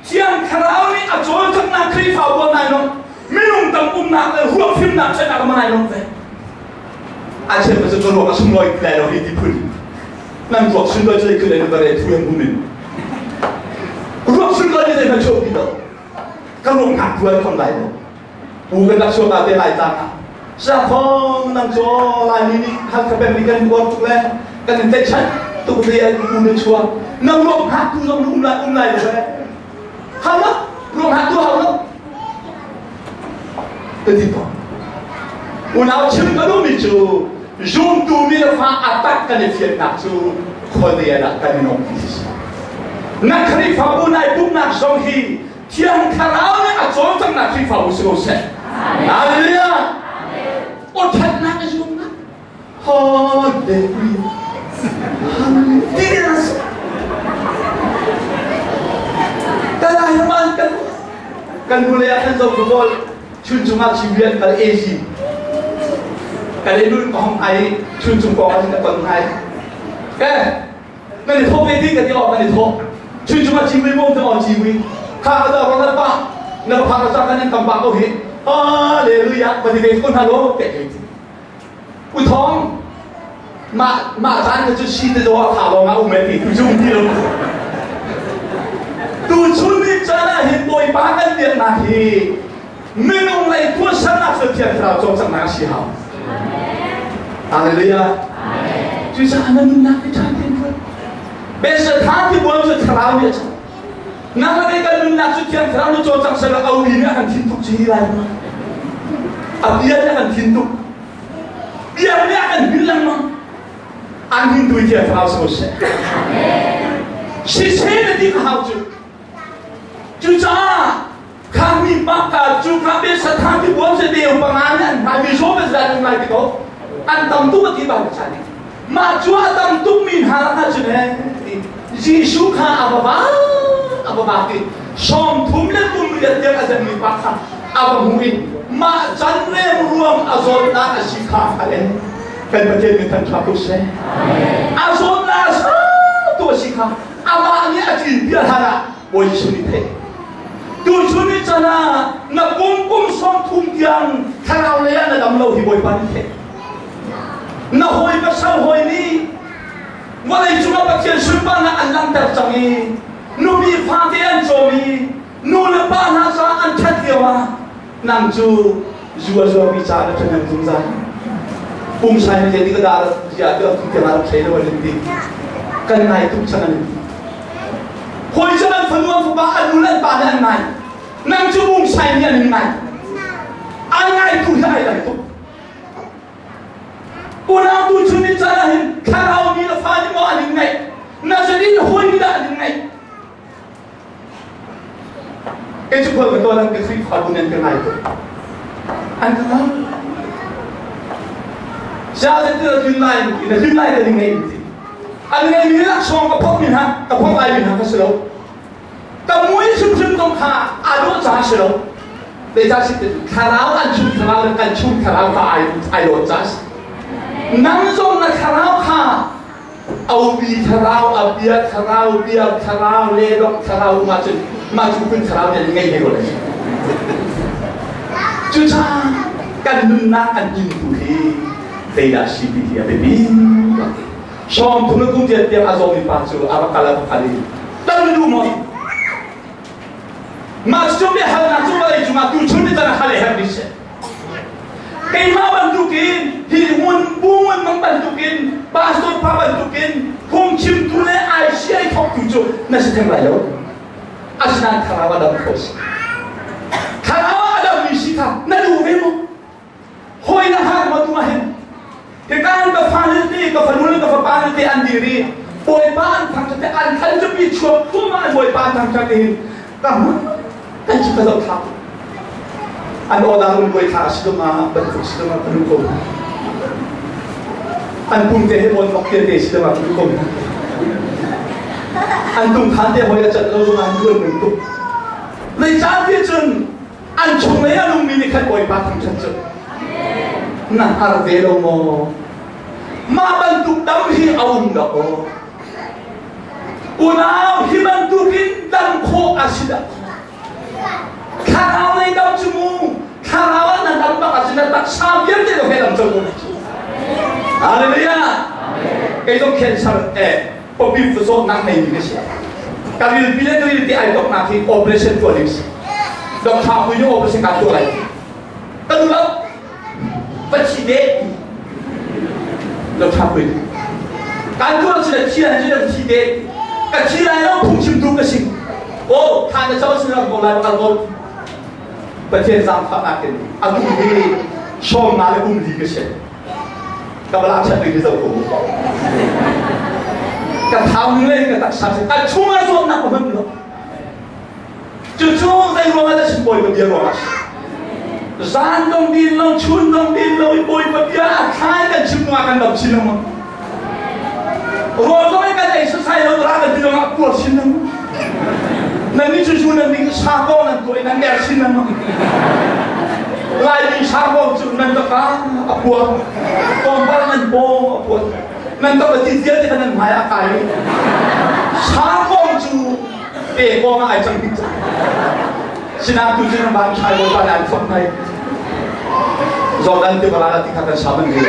Speaker 13: Thiang thlarau nih a cawlcanghnak Khrihfabu an nai lo. Minung tam umnak le ruahfimnak chenak a nai lo ve. A chim cu ka ruak a sunglawi ti lai lo hi ti phun. Nan ruak sunglawi cu zeikhun in bare thu hem hum in. Ruak sunglawi ni zei hmanh chuak ti lo. Ka ruak ngak tu ai khom lai lo. Pu kan rak chuak te lai tlang ah. Sakhong nang cho lai mi nih Halkha peng nih kan uar tuk le kan in tlaihchan tuk ve an pu na chuak. Nang ruak hngak tu zong um lai um lai lo ve. Hau lo, ruak hngak tu hau lo. Ka ti to. Unau chim ka duhmi cu zumtu mi le fa a tak kan i fiannak cu khuade ah kan i nong ti si. Na Khrihfabu nai pumnak zong hi Thiang Thlarau nih a cawlcanghnak Khrihfabu si ko seh. Hallelujah. O thatnak a zumnak. Hallelujah. Hallelujah. Kan ai man kan kan nu le kan zo football chun chungah chim rian kal AC kan i nun kong ai chun chung kong an ka ton ai eh nan i thawh ve ding ka ti awk nan i thawh chun chungah cimui bawm te aw cimui kha ka da ron pa na ka phak sa kan in tam pa ko hi hallelujah ba ti ve ko hna lo te ke u thong. Mah mah caan kha cu si te dawh kha lawng ah um e ti tu cu um ti lo. Tu chun ni caan ah hin Bawipa kan biaknak hi minung lei tuahsernak cu Thiang Thlarau cawlcanghnak a si hau. Hallelujah. Cucaah na nunnak hi ṭha tein ruat. Bethsaida ti buan cu thlarau nih a cang. Nang le kei kan nunnak cu Thiang Thlarau nih cawlcang seh law Auri nih a kan thin tuk ci lai. A bia nih a kan thin tuk. Bia nih a kan hmin lengmang. An hin tu Thiang Thlarau so seh. Siseh na ti ka hau cu. Cucaah Khami pakka cu kha be satha ti buam se deu panga nih an hmai mi zaw be zan an ngai ti ko an tam tuk a ti ba cha ni mah cu a tam tuk mi hna kha cu ne Jesuh kha a va va a va va ti 30 le kum riat tiang a zan mi pa kha a va hmu i mah can rem ruang a zawtnak a si kha a len kan Pathian min than tha ko seh a zawtnak sa tu a si kha amah nih a tlin pial hlan ah Bawi Jesuh nih theih. Tuchun ni can ah na kum kum 30 tiang thlarau lei ah na dam lo hi Bawipa nih theih. Na hawi pasal hawi nih vawlei cungah Pathian sunparnak an langhter cang i nupi fate an cawm i nu le pa hna caah an ṭhat lio ah nang cu zu a zuarmi caah na ṭhahnem zungzal. Pumsai na zei ka dah ziah ti tu tiang ah rak thei lo an ti. Kan ngai tuk cang an ti. Hawi cu an fanu an fapa an nu le an pa nih an ngai. Nang cu pumsai nih an in ngai. An ngai tu hi ai dang tuk. Unau tu chun ni caan ah hin thlarau mi le fa nih maw an in ngaih. Nazarene hawi nih dah an in ngaih. Kei cu khual ka tuan an ka Khrihfabu nih an ka ngai tuk. An ka ngai. Sia zeiti na tlun lai na tlun lai ka ning ngei ti. An ngei mi laksawng ka phok mi hna ka phok lai mi hna ka si lo. Ka mui hrimhrim zong kha aa dawh caah si lo. Zeicah si thlarau an chung thlarau le kan chung thlarau kha ai ai dawt caah si. Nang zong na thlarau kha Aupi thlarau, a bia thlarau, bia thlarau, le dong thlarau um ahcun mah cu phun thlarau nih an ngei hlei lo. Cucaah kan nunnak an intu hi zeidah si ti hi a biapi bak. 30 le kum tiang tiang a zawmi pa cu a rak kal a rak kal i tan lu maw mah cu biahalnak cu vawlei cungah tuchun ni tan a hal herh mi si. Keimah bantukin hi ngun bu ngun mang bantukin pastor pa bantukin phungchimtu le ICI thawktu cu na si theng lai lo. Asinain thlarau a dam kho si. Thlarau a dammi si kha na duh ve maw? Hawi na hak maw tu ah hin? Hikan ka fa le te ka fanu le ka fapa le te an dir i Bawipa an thangṭhat te an than cu pi chuak thum ah an Bawipa an thangṭhat te hin ka kan cu ka zoh thla an aw dang un buai thla si dong bantuk si dong ka nu ko an pum te he bon bak te te si dong ka nu ko an tung khan te hoi a cat lo zong an duan mun tuk lei caan ti cun an chung lei a nungmi nih khan Bawipa thangṭhat cu na har ve lo maw mah bantuk dam hi a um dah aw unau hi bantukin dam khawh a si dah thlarau lei dam cu mu thlarau ah na dam bak ahcun na taksa vialte lo he dam cang mu Hallelujah kei zong cancer eh pawpi zawtnak nei mi ka si ka rilpi le ka rilpi ai toknak hi operation tuah ding si doctor pui nih operation ka tuah lai ka duh lo pachi de doctor pui kan tuah si le thi lai cu thi de ka thi lai lo phungchim tu ka si o tha na chaw sin ram ko lai kal ko Pathian zaangfahnak in atu hi 50 le kum li ka si ka bala chat ning zo ko ka thau ning le ka taksa si a chung ah zawtnak ka hman lo cucu zei ruang ah dah bawi pa bia ruang ah zan dong din lo chun dong din lo i bawi pa bia a thlai kan chim nung ah kan dam chin lengmang rawl zong in kan ei sasai lo ra kan ti zong ah puar chin lengmang nan ni cu cu nan ning sa ko nan tuah i nan mer chin lengmang Laimi sangpawng cu nan ka ka a puak tlawmpal nan paw a puat nan ka ti vialte kha nan hmai a kai sangpawng cu te kong ah ai cang bik cang sinang tu cu nan van thlai lo pa nan thok nai Jordan ti bala ti kha kan sa man ni.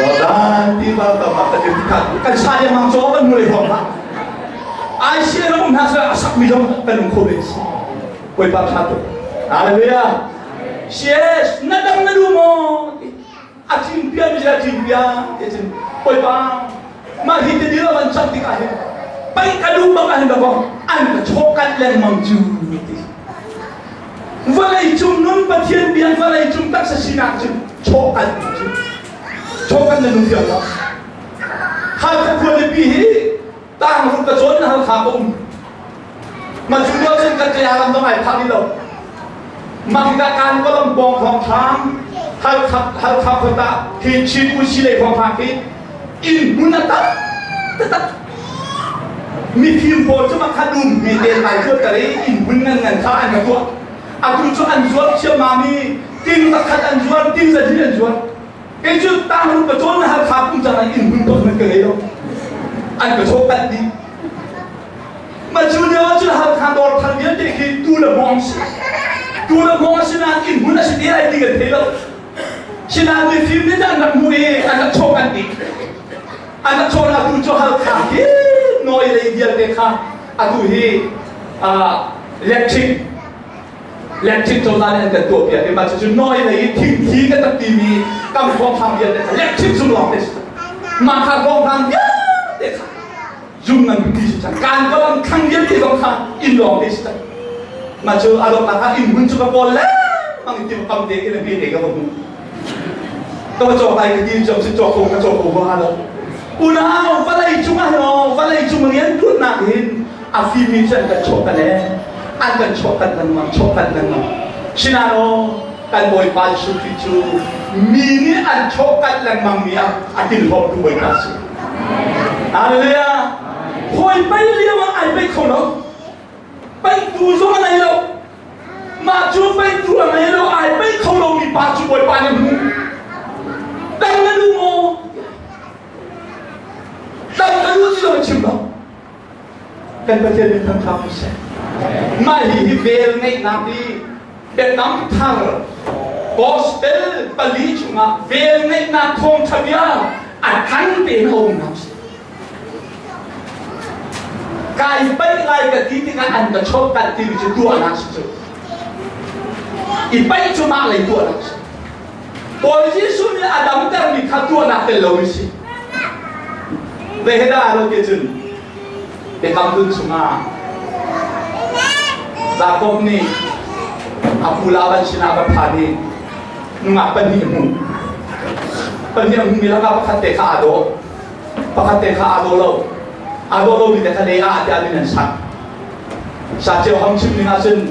Speaker 13: Jordan tiva kam ah kan dir tikah kan sa lengmang caw kan hmu lei hrawng hlah. ICA ram um hna seh a sakmi zong kan um kho ve si. Bawipa tha tuk. Hallelujah. Yes, na dang na duh maw? A cin pia mi a cin pia ti cin Bawipa mah hi te dil an cak tikah hin pai ka duh bak ah hin dakaw an ka chawkat lengmang cu ti. Vawlei cung nun Pathian bia vawlei cung taksa sinak cu chawkat cu chawkat na nu fiang lo. Halkha khualipi hi tang ka cawn Halkha ka um. Ma cu lio cun kan kaya lam dong ai phak lo. Mah ka kan kolam bong thong thang Halkha Halkha khota hi Chin usi lei thong thang hi inn hmun a tam taktak mifim pawl cu makha dum mi te lai zuat ka rei inn hmun ngan ngan kha an ka tuah atu cu an zuar thiammam i ting zakhat an zuar ting zahnih an zuar kei cu tang ka cawn na Halkha kum cang inn hmun tok man ka ngei lo an ka chawh pat dih ma cu lio ah cun Halkha dawr thar vialte khi tu le hmawng si tu le hmawng si nain inn hmun a si te lai ti kan thei lo sinain mifim nih an rak hmuh i an rak chawh kan ti an rak chawh atu cu Halkha hi noi lei vialte kha atu hi electric electric cozah nih an kan tuah piak i mah cucu noi lei i thingthi kan rak timi kam hrawnghrang vialte kha electric zum lawng te si mah kha hrawnghrang vialte kha zum ngan ti si cang kan kolam thlang vialte zong kha inn lawng te si cang mah cu a donghnak ah inn hmun cu ka kawl lengmang i tim kam te in a hme te ka va hmu ka va cawk lai ka ti cawk si cawk ko ka cawk ko va lo unau vawlei cung ah no vawlei cung rian tuannak hin a fimi cu an kan chawh kan e an kan chawh kan lengmang chawh kan lengmang sinano kan bawipa Jesuh Khrih cu mi nih an chawh kan lengmang mi ah a tilhawm tu bawipa si Hallelujah. Hawi pei lio ah ai pei kho lo. Peihtu zong a nei lo. Mah cu peihtu a ngei lo, ai pei kho lomi pa cu Bawipa nih hmu. Dang na duh maw? Dang ka duh ti lo chim lo. Kan Pathian min thangṭhat ko seh. Mah hi hi vel ngeihnak i biakam thar gospel pali chungah vel ngeihnak thawngṭha bia a tlang tein a umnak si. Kai paih lai ka ti tikah an ka chawh kan timi cu tuahnak si cu. I paih cu mah lei tuahnak si. Bawi Jesuh nih a damtermi kha tuahnak tel lomi si. Veheda lo ti cun biakam hlun chungah Jakob nih a pu Laban sinah va phan i nungak pahnih a hmuh. Pahnih a hmuhmi lakah pakhat te kha aa dawh. Pakhat te kha aa dawh lo. Aa dawh lomi te kha Leah tiah min an sak. Sa ceu ham chim ning ahcun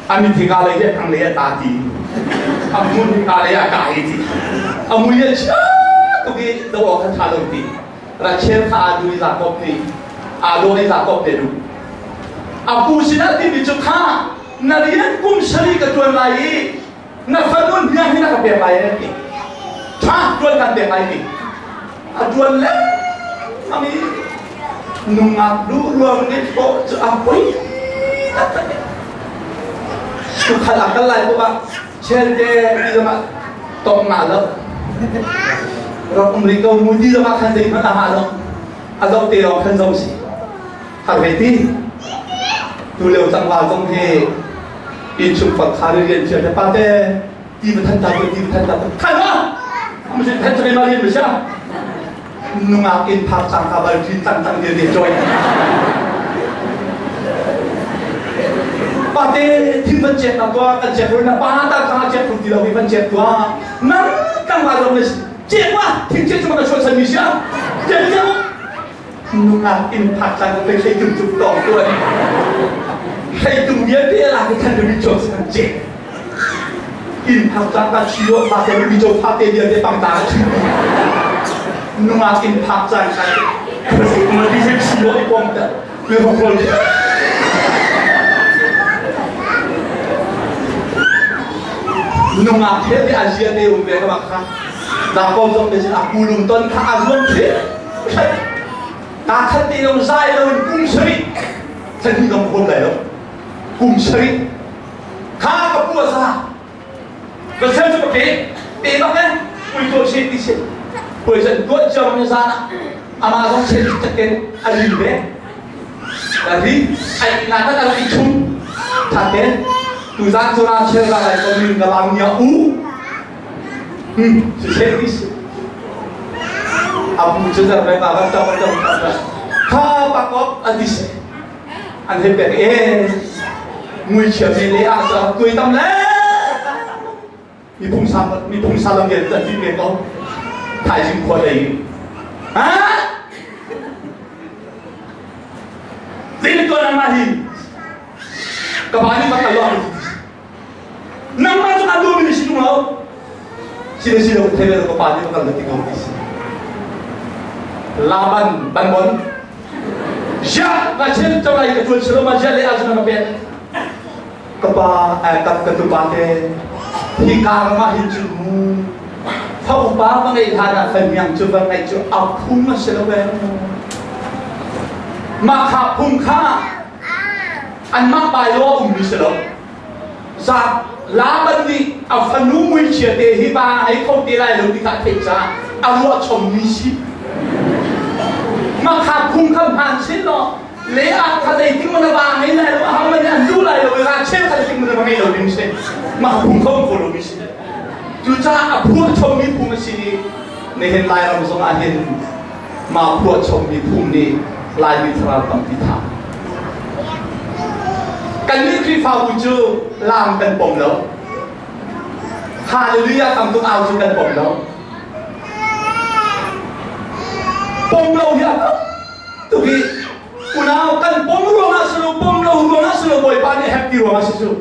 Speaker 13: a mit hi ka lei hi a thang lei a ta ti. A hmun hi ka lei a kai ti. A mui a chia tuk i do awk kha ṭha lo ti. Rachel kha aa duh i Jakob nih aa dawn i Jakob nih a duh. A pu sinah timi cu kha na rian kum sarih ka ṭuan lai i na fanu hniang hi na ka pek lai a ti. Ṭha ṭuan kan pek lai ti. A ṭuan lengmang i nungak duh ruang nih hlawh cu a poi taktak. Tukhal a kal lai paoh ah Chelte ti zongah tong nga lo. Rak um rih ko mu ti zongah khan zeihmanh a hah lo. A zoh te lawng khan zoh si. Har ve ti. Tu lio tlangval zong hi innchung fang kha rian chia te pa te ti va than ta ti va than ta khan ma am sin than chai ma rian ma sia nungak in phak chang ka bal tin tang tang te te joy pate thil van cek na tua kan cek na pa ta ka cek ti lo van cek tua nang kang ma lo ne cek wa thil cek chu ma ka chuan san mi sia cek cek nungak in phak cang ka thei tum tum tong tua thei tum vialte la ka than mi chok san cek in phak cang ka chio pa te mi cho pha te vialte pang ta nungak in phak cang ka ma ti se chio i pom ta me ho khol nungak he te azia te um ve ka ma kha da ko zong te sin a pulung ton kha a zuam the ta khat te yong zai lo in kum sari than hi dong hom lai lo kum sari kha ka pu a sa ka sel cu ka pe pe bak eh ui to she ti she. Puai cu an tuah cio ni zan ah amah zong chen chakken a ri ve. A ri ai na kan a ri chung thaten tuzan cu ra chel ra lai ko min ka lang nia u. Si chen ti si. Apu cu zar ve ma kan tong tong kha pakop an ti si. An hei pek e muichia mi le ah cu tuai tam le miphung sa miphung sa lam gen an ti ve ko thaizing khua lei ha zein tuan nangmah hi ka pa nih bak alo nangmah cu kan duh mi si tung lo si le si lo thei le ka pa nih bak lo ti ko ti si Laban ban bon Ja ka chen cho lai ka tuan silo ma ja le a ka pek ka pa ka ka tu pa te hi ka ma hin chu mu fa upa ma ngei hlan ah fan miang chu va ngai chu a phung a si lo ve ma kha phung kha an mah bai lo um mi si lo za Laban nih a fanu muichia te hi ba ngei kho te lai lo ti kha a theih caah a ruah chom mi si. Makha phung kha hmaan sin law Leah kha zeitin man a va ngei lai lo a man an duh lai lo i Rachel kha zeitin man a va ngei lo ding si. Mah phung kha um ko lo mi si. Cucaah a phuah chom mi phung a si i nihin Lairam zong ah hin mah phuah chom mi phung nih Laimi thlarau tampi thah. Kannih Khrihfabu cu laam kan pom lo. Hallelujah tam tuk au cu kan pom lo. Pom lo hi a tuk i unau kan pom ruangah si lo pom lo ruangah si lo Bawipa nih happy ruangah si cu.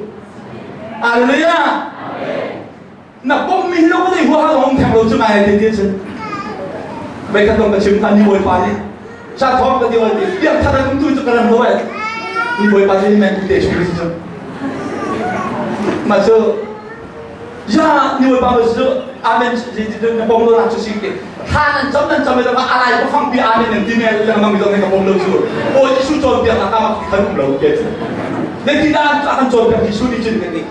Speaker 13: Hallelujah. Na pom mi lo ka huaha hong theng lo cu ngai te ti cun. Mei khat dong ka chim than ni Bawipa nih sa thong ka ti oi ti piak thar an tu cu ka ram lo ai. Ni Bawipa nih men te chung si cu. Ma cu ya ni Bawipa ma cu amen na pom lo nak cu si ti. Tha nan cam nan cam ma alai ko fang pi amen nan ti me lengmang mi dong ka pom lo cu. Bawi Jesuh cawn piak na ka ma khan um lo ke cu. Ne ti dan kan cawn piak Jesuh nih cun kan ni.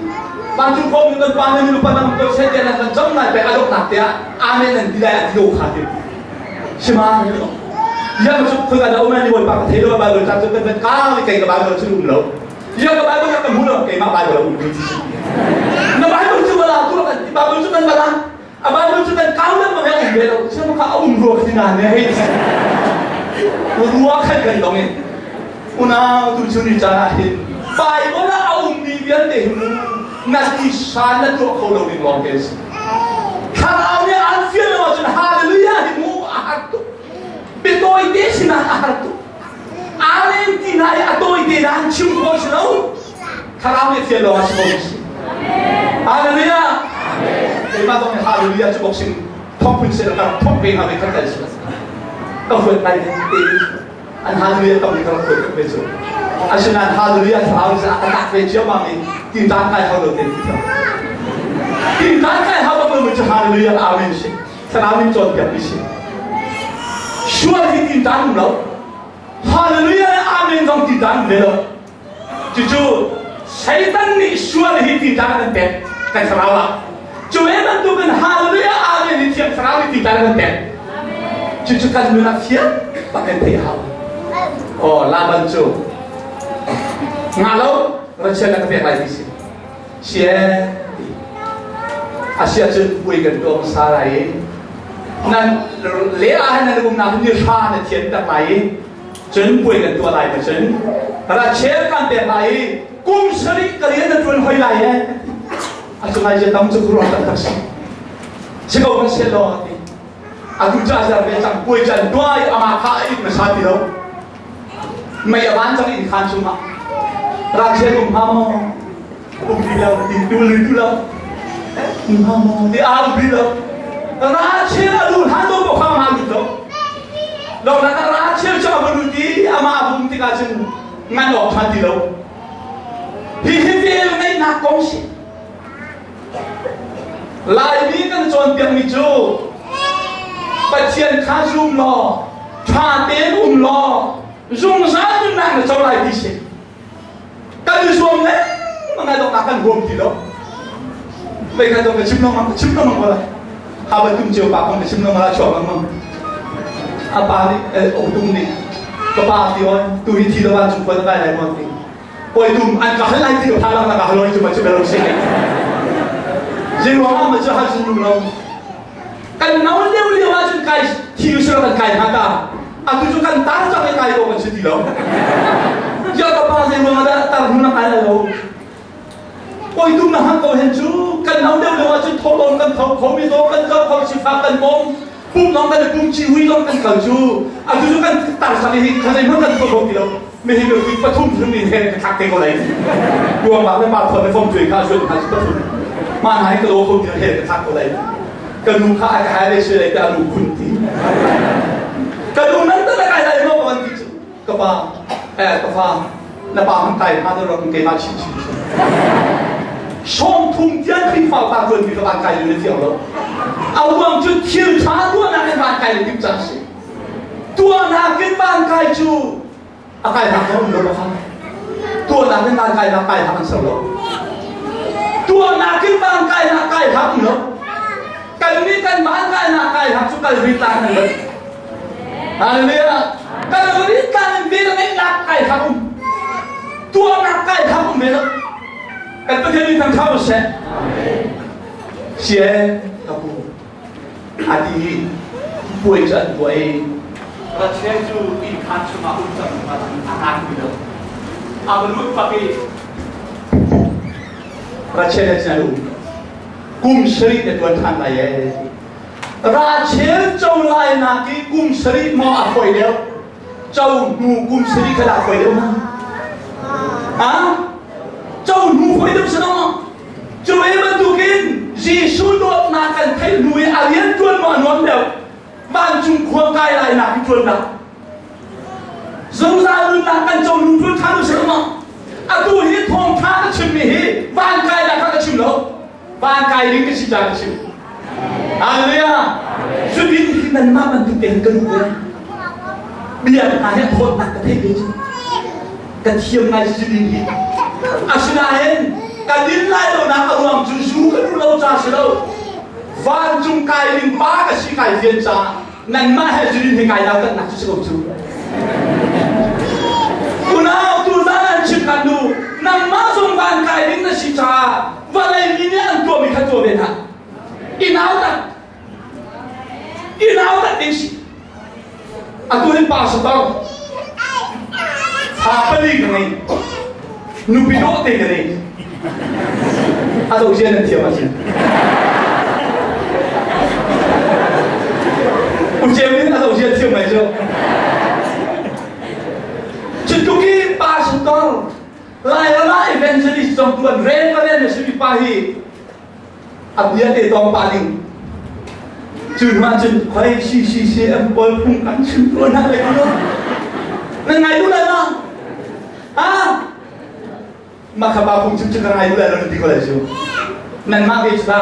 Speaker 13: Vancung khuami kan pa nan nupa nan ko seh tiah nan kan cam lai pek a donghnak te ah amen nan ti lai a ti lo kha ti sima yang cu khoi ka um ni bawipa ka thei lo Bible ca cu kan van ka le kei ka Bible cu um lo yang ka Bible ka hmu lo keimah Bible um ti si na Bible cu bala tu kan ti Bible cu kan bala a Bible cu kan kau le ma um ve lo sima kha a um rua khi na ne hei rua khan kan dong in Unau tu cu ni caan ah hin Bible ah a ummi vialte hi mu na tisa na tuah kho lo ding lawng te a si. Thlarau nih an fial lo ahcun hallelujah hi mu a har tuk. Biatawi te sinah a har tuk. Amen ti na i a tawi te na an chim khawh si lo. Thlarau nih fial lo ah si ko si. Hallelujah. Keimah zong nih hallelujah cu bok sim thong phun se ka thong ve nga ve khat kai si. Ka huat lai te an hallelujah tam ka rak ka ve cu asinain hallelujah thlarau nih a ka tak ve ciammam i tintan kai hau lo te ti thiam tintan kai hau bak lo cu hallelujah amen si thlarau nih cawnpiak mi si sual hi tintan um lo hallelujah amen zong tintan um ve lo cucu Satan nih sual hi tintan kan pek kan thlarau ah cu ve bantukin hallelujah amen hi thiang thlarau nih tintan kan pek cucu kan nun ah fiang bak kan theih hau oh Laban cu ngah lo Rachel na ka pek lai ti si sie asia cun puai kan tuah hmasa lai i nan le ah nan umnak ni hra na thian tak lai i Cun puai kan tuah lai ma cun Rachel kan pek lai i kum sarih ka rian na ṭuan hoi lai e. A cu ngai tam cu ruang tak si. Si ko kan sel lo ti. Atu ca zar ve cang puai can tuah i amah kha a it hmasa ti lo. Mei a van cang inn khan chungah. Rachel um hnga maw? Um ti lo, ti tu lui tu lo. Um hnga maw? Ti a um ti lo. Rachel a lu hlan do ko kha ma lut lo. Lawmnak ah Rachel cu a va lut i amah a vum tikah cun ngan awk ṭha ti lo. Hihi vel ngeihnak kong si. Laimi kan cawnpiakmi cu Pathian kha zum law, ṭha tein um law, zungzal nunnak na co lai ti si. Kan i zuam lengmang ai dawtnak kan huam ti lo. Mei kha dong ka chim lengmang, ka chim lengmang ko lai. Ha ba tum cio pa kong ka chim lo mala chuak lengmang. A pa nih o tum nih ka pa ti on tu hi thi lo van chung khuan kai lai mon ti. Poi tum an ka hal lai ti ka lang ka haloi chu ma chu belo si. Jing wang ma chu hal sun lo. Kan nau leo leo ah cun kai thi u silo kan kai hna ta. Atu cu kan tar cang i kai ko kan si ti lo. Ya ka pa zei ruang ah dah tar hnu na kai lai lo. Poi tum na hang ko hen cu kan nau leo leo ah cun tho lawng kan tho kho mi zaw kan kal kho sifak kan bawm pum lawng kan i pum chi hui lawng kan kal cu atu cu kan tar sak i kha zei hmanh kan tho kho ti lo. Mi hi mi pathum thum in he ka thak te ko lai. Tuang bak le pa thon le fom cui kha suan kha pathum. Ma na hi ka lo kho ti he ka thak ko lai. Ka nu kha a ka hai le sui lai ta lu khun ti. Ka nu nan ta kai lai mo ka ti cu. Ka pa eh ka fa na pa hang kai pha na rak ke ma chin chin. Song thum tian Khrihfa pa tuan mi ka van kai lu na thiang lo. Awang cu thil tha tuah nak in van kai le tim cang si. Tuahnak in van kai cu a kai hak um lo kha. Tuahnak in van kai nak kai hak an ser lo. Tuahnak in van kai nak kai hak um lo. Kan nih kan van kai nak kai hak cu kal ri tlang an Hallelujah. Kal ri tlang in vel ngeih nak kai hak um. Tuahnak kai hak um ve lo. Kan Pathian min thang thau seh. Sie ka pu. A ti i puai cu an tuah i Rachel cu innkhaan chungah um cang hnu ahcun a ngan ti lo. A va lut bak i Rachel he cun an um. Kum sarih na ṭuan ṭhan lai ee. Rachel co lai nak i kum sarih maw a fawi deuh? Co hnu kum sarih kha dah a fawi deuh ma? Ha? Co hnu fawi deuh si lo maw? Cu ve bantukin Jesuh dawtnak kan theih hnu i a rian ṭuan maw a nuam deuh? Vancung khua kai lai nak i ṭuan dah? Zungzal nunnak kan co hnu ṭuan ṭhan u sih maw? Atu hi thawngṭha ka chimmi hi van kai nak kha ka chim lo. Van kai ding ka si ca ka chim. Hallelujah! Cutin hi nanmah bantuk tein ka duh ve. Bia hna hi a thawtnak ka theih ve cu. Ka thiam ngai si ding hi. Asinain ka din lai lonak a ruang cu zu ka duh lo ca si lo. Vancung kai ding pa ka si kai fian caah nanmah he zudin he kai nautatnak cu si ko cu. Unau tu zan an chim kan nu nangmah zong van kai ding na si caah vawlei mi nih an tuahmi kha tuah ve hna. I nautat. I nautat ding si. Atu hin pastor fa pali ka ngei. Nupi dawh te ka nei. A zoh zia nan thiam ahcun. Ucem in a zoh zia thiam mai cu. Cutluk i pastor Lairam ah evangelist zong tuan reverend a simi pa hi a bia te tong pa ding cu hnu ahcun khoi CCCM pawl phung kan chim tuan hna le no nan ngai duh lai ma ha ma kha pa phung chim cu ka ngai duh lai lo nan ti ko lai cu nan mah ve cu ta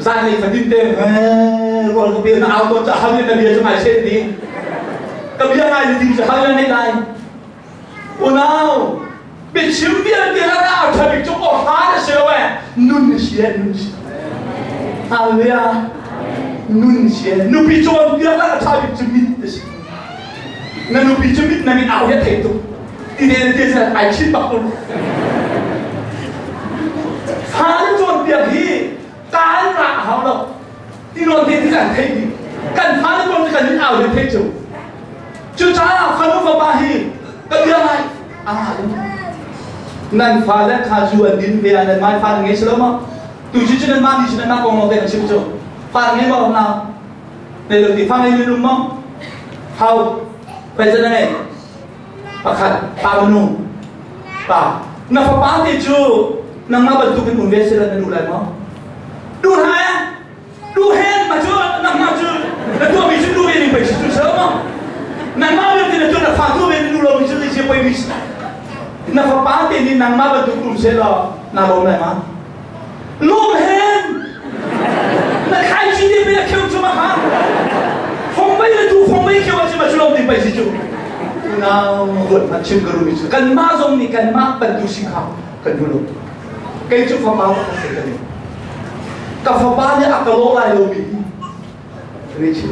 Speaker 13: zan lei fatin te rual ka bia na au tawn ca hal na bia cu ngai se ti ka bia ngai ni ding cu hal na nei lai Unau, biachim vialte lakah a ṭha bik cu awhra na si lo eh. Nun na si eh, nun si. Hallelujah. Nun si eh. Nupi cawnpiak lakah a ṭha bik cu mit na si. Na nupi cu mit na mit au hi a thei tuk. Ti ne na ti ai chin bak ko. Fa na cawnpiak hi kaan ra a hau lo. Ti nawn te ti kan theih dih. Kan fa na cawn kan mit au hi thei cu. Cucaah fanu fapa hi ka bia ngai a ngah lo. Nan fale kha zu an din ve ah nan mai fa ngei si lo maw? Tu cu cu nan mah nih cu nan mah kong lawng te kan chim cu. Fa ngei maw na? Nei lo ti fa ngei min um maw? Hau. Pei na ngei. Pakhat pa manu. Pa. Na fapa te cu nangmah bantukin um ve sila na duh lai maw? Duh hlah eh? Duhen ma cu nangmah cu na tuahmi cu duh ve ning pei si cu si lo maw? Nangmah vialte na tuah na fa tuah ve duh lomi cu zei poi mi si na fapa te nih nangmah bantuk um seh law naa lawm lai ma? Lawm hen! Na khai chi te pe a kheu cu ma kha phong mei le tu phong mei kheu a si ma cu lawm ding pei si cu unau ruat hmanh chim ka rumi cu kanmah zong nih kanmah bantuk si kha kan duh lo kei cu fapa pakhat te ka nei. Ka fapa nih a ka lawh lai lomi hi kan i chim.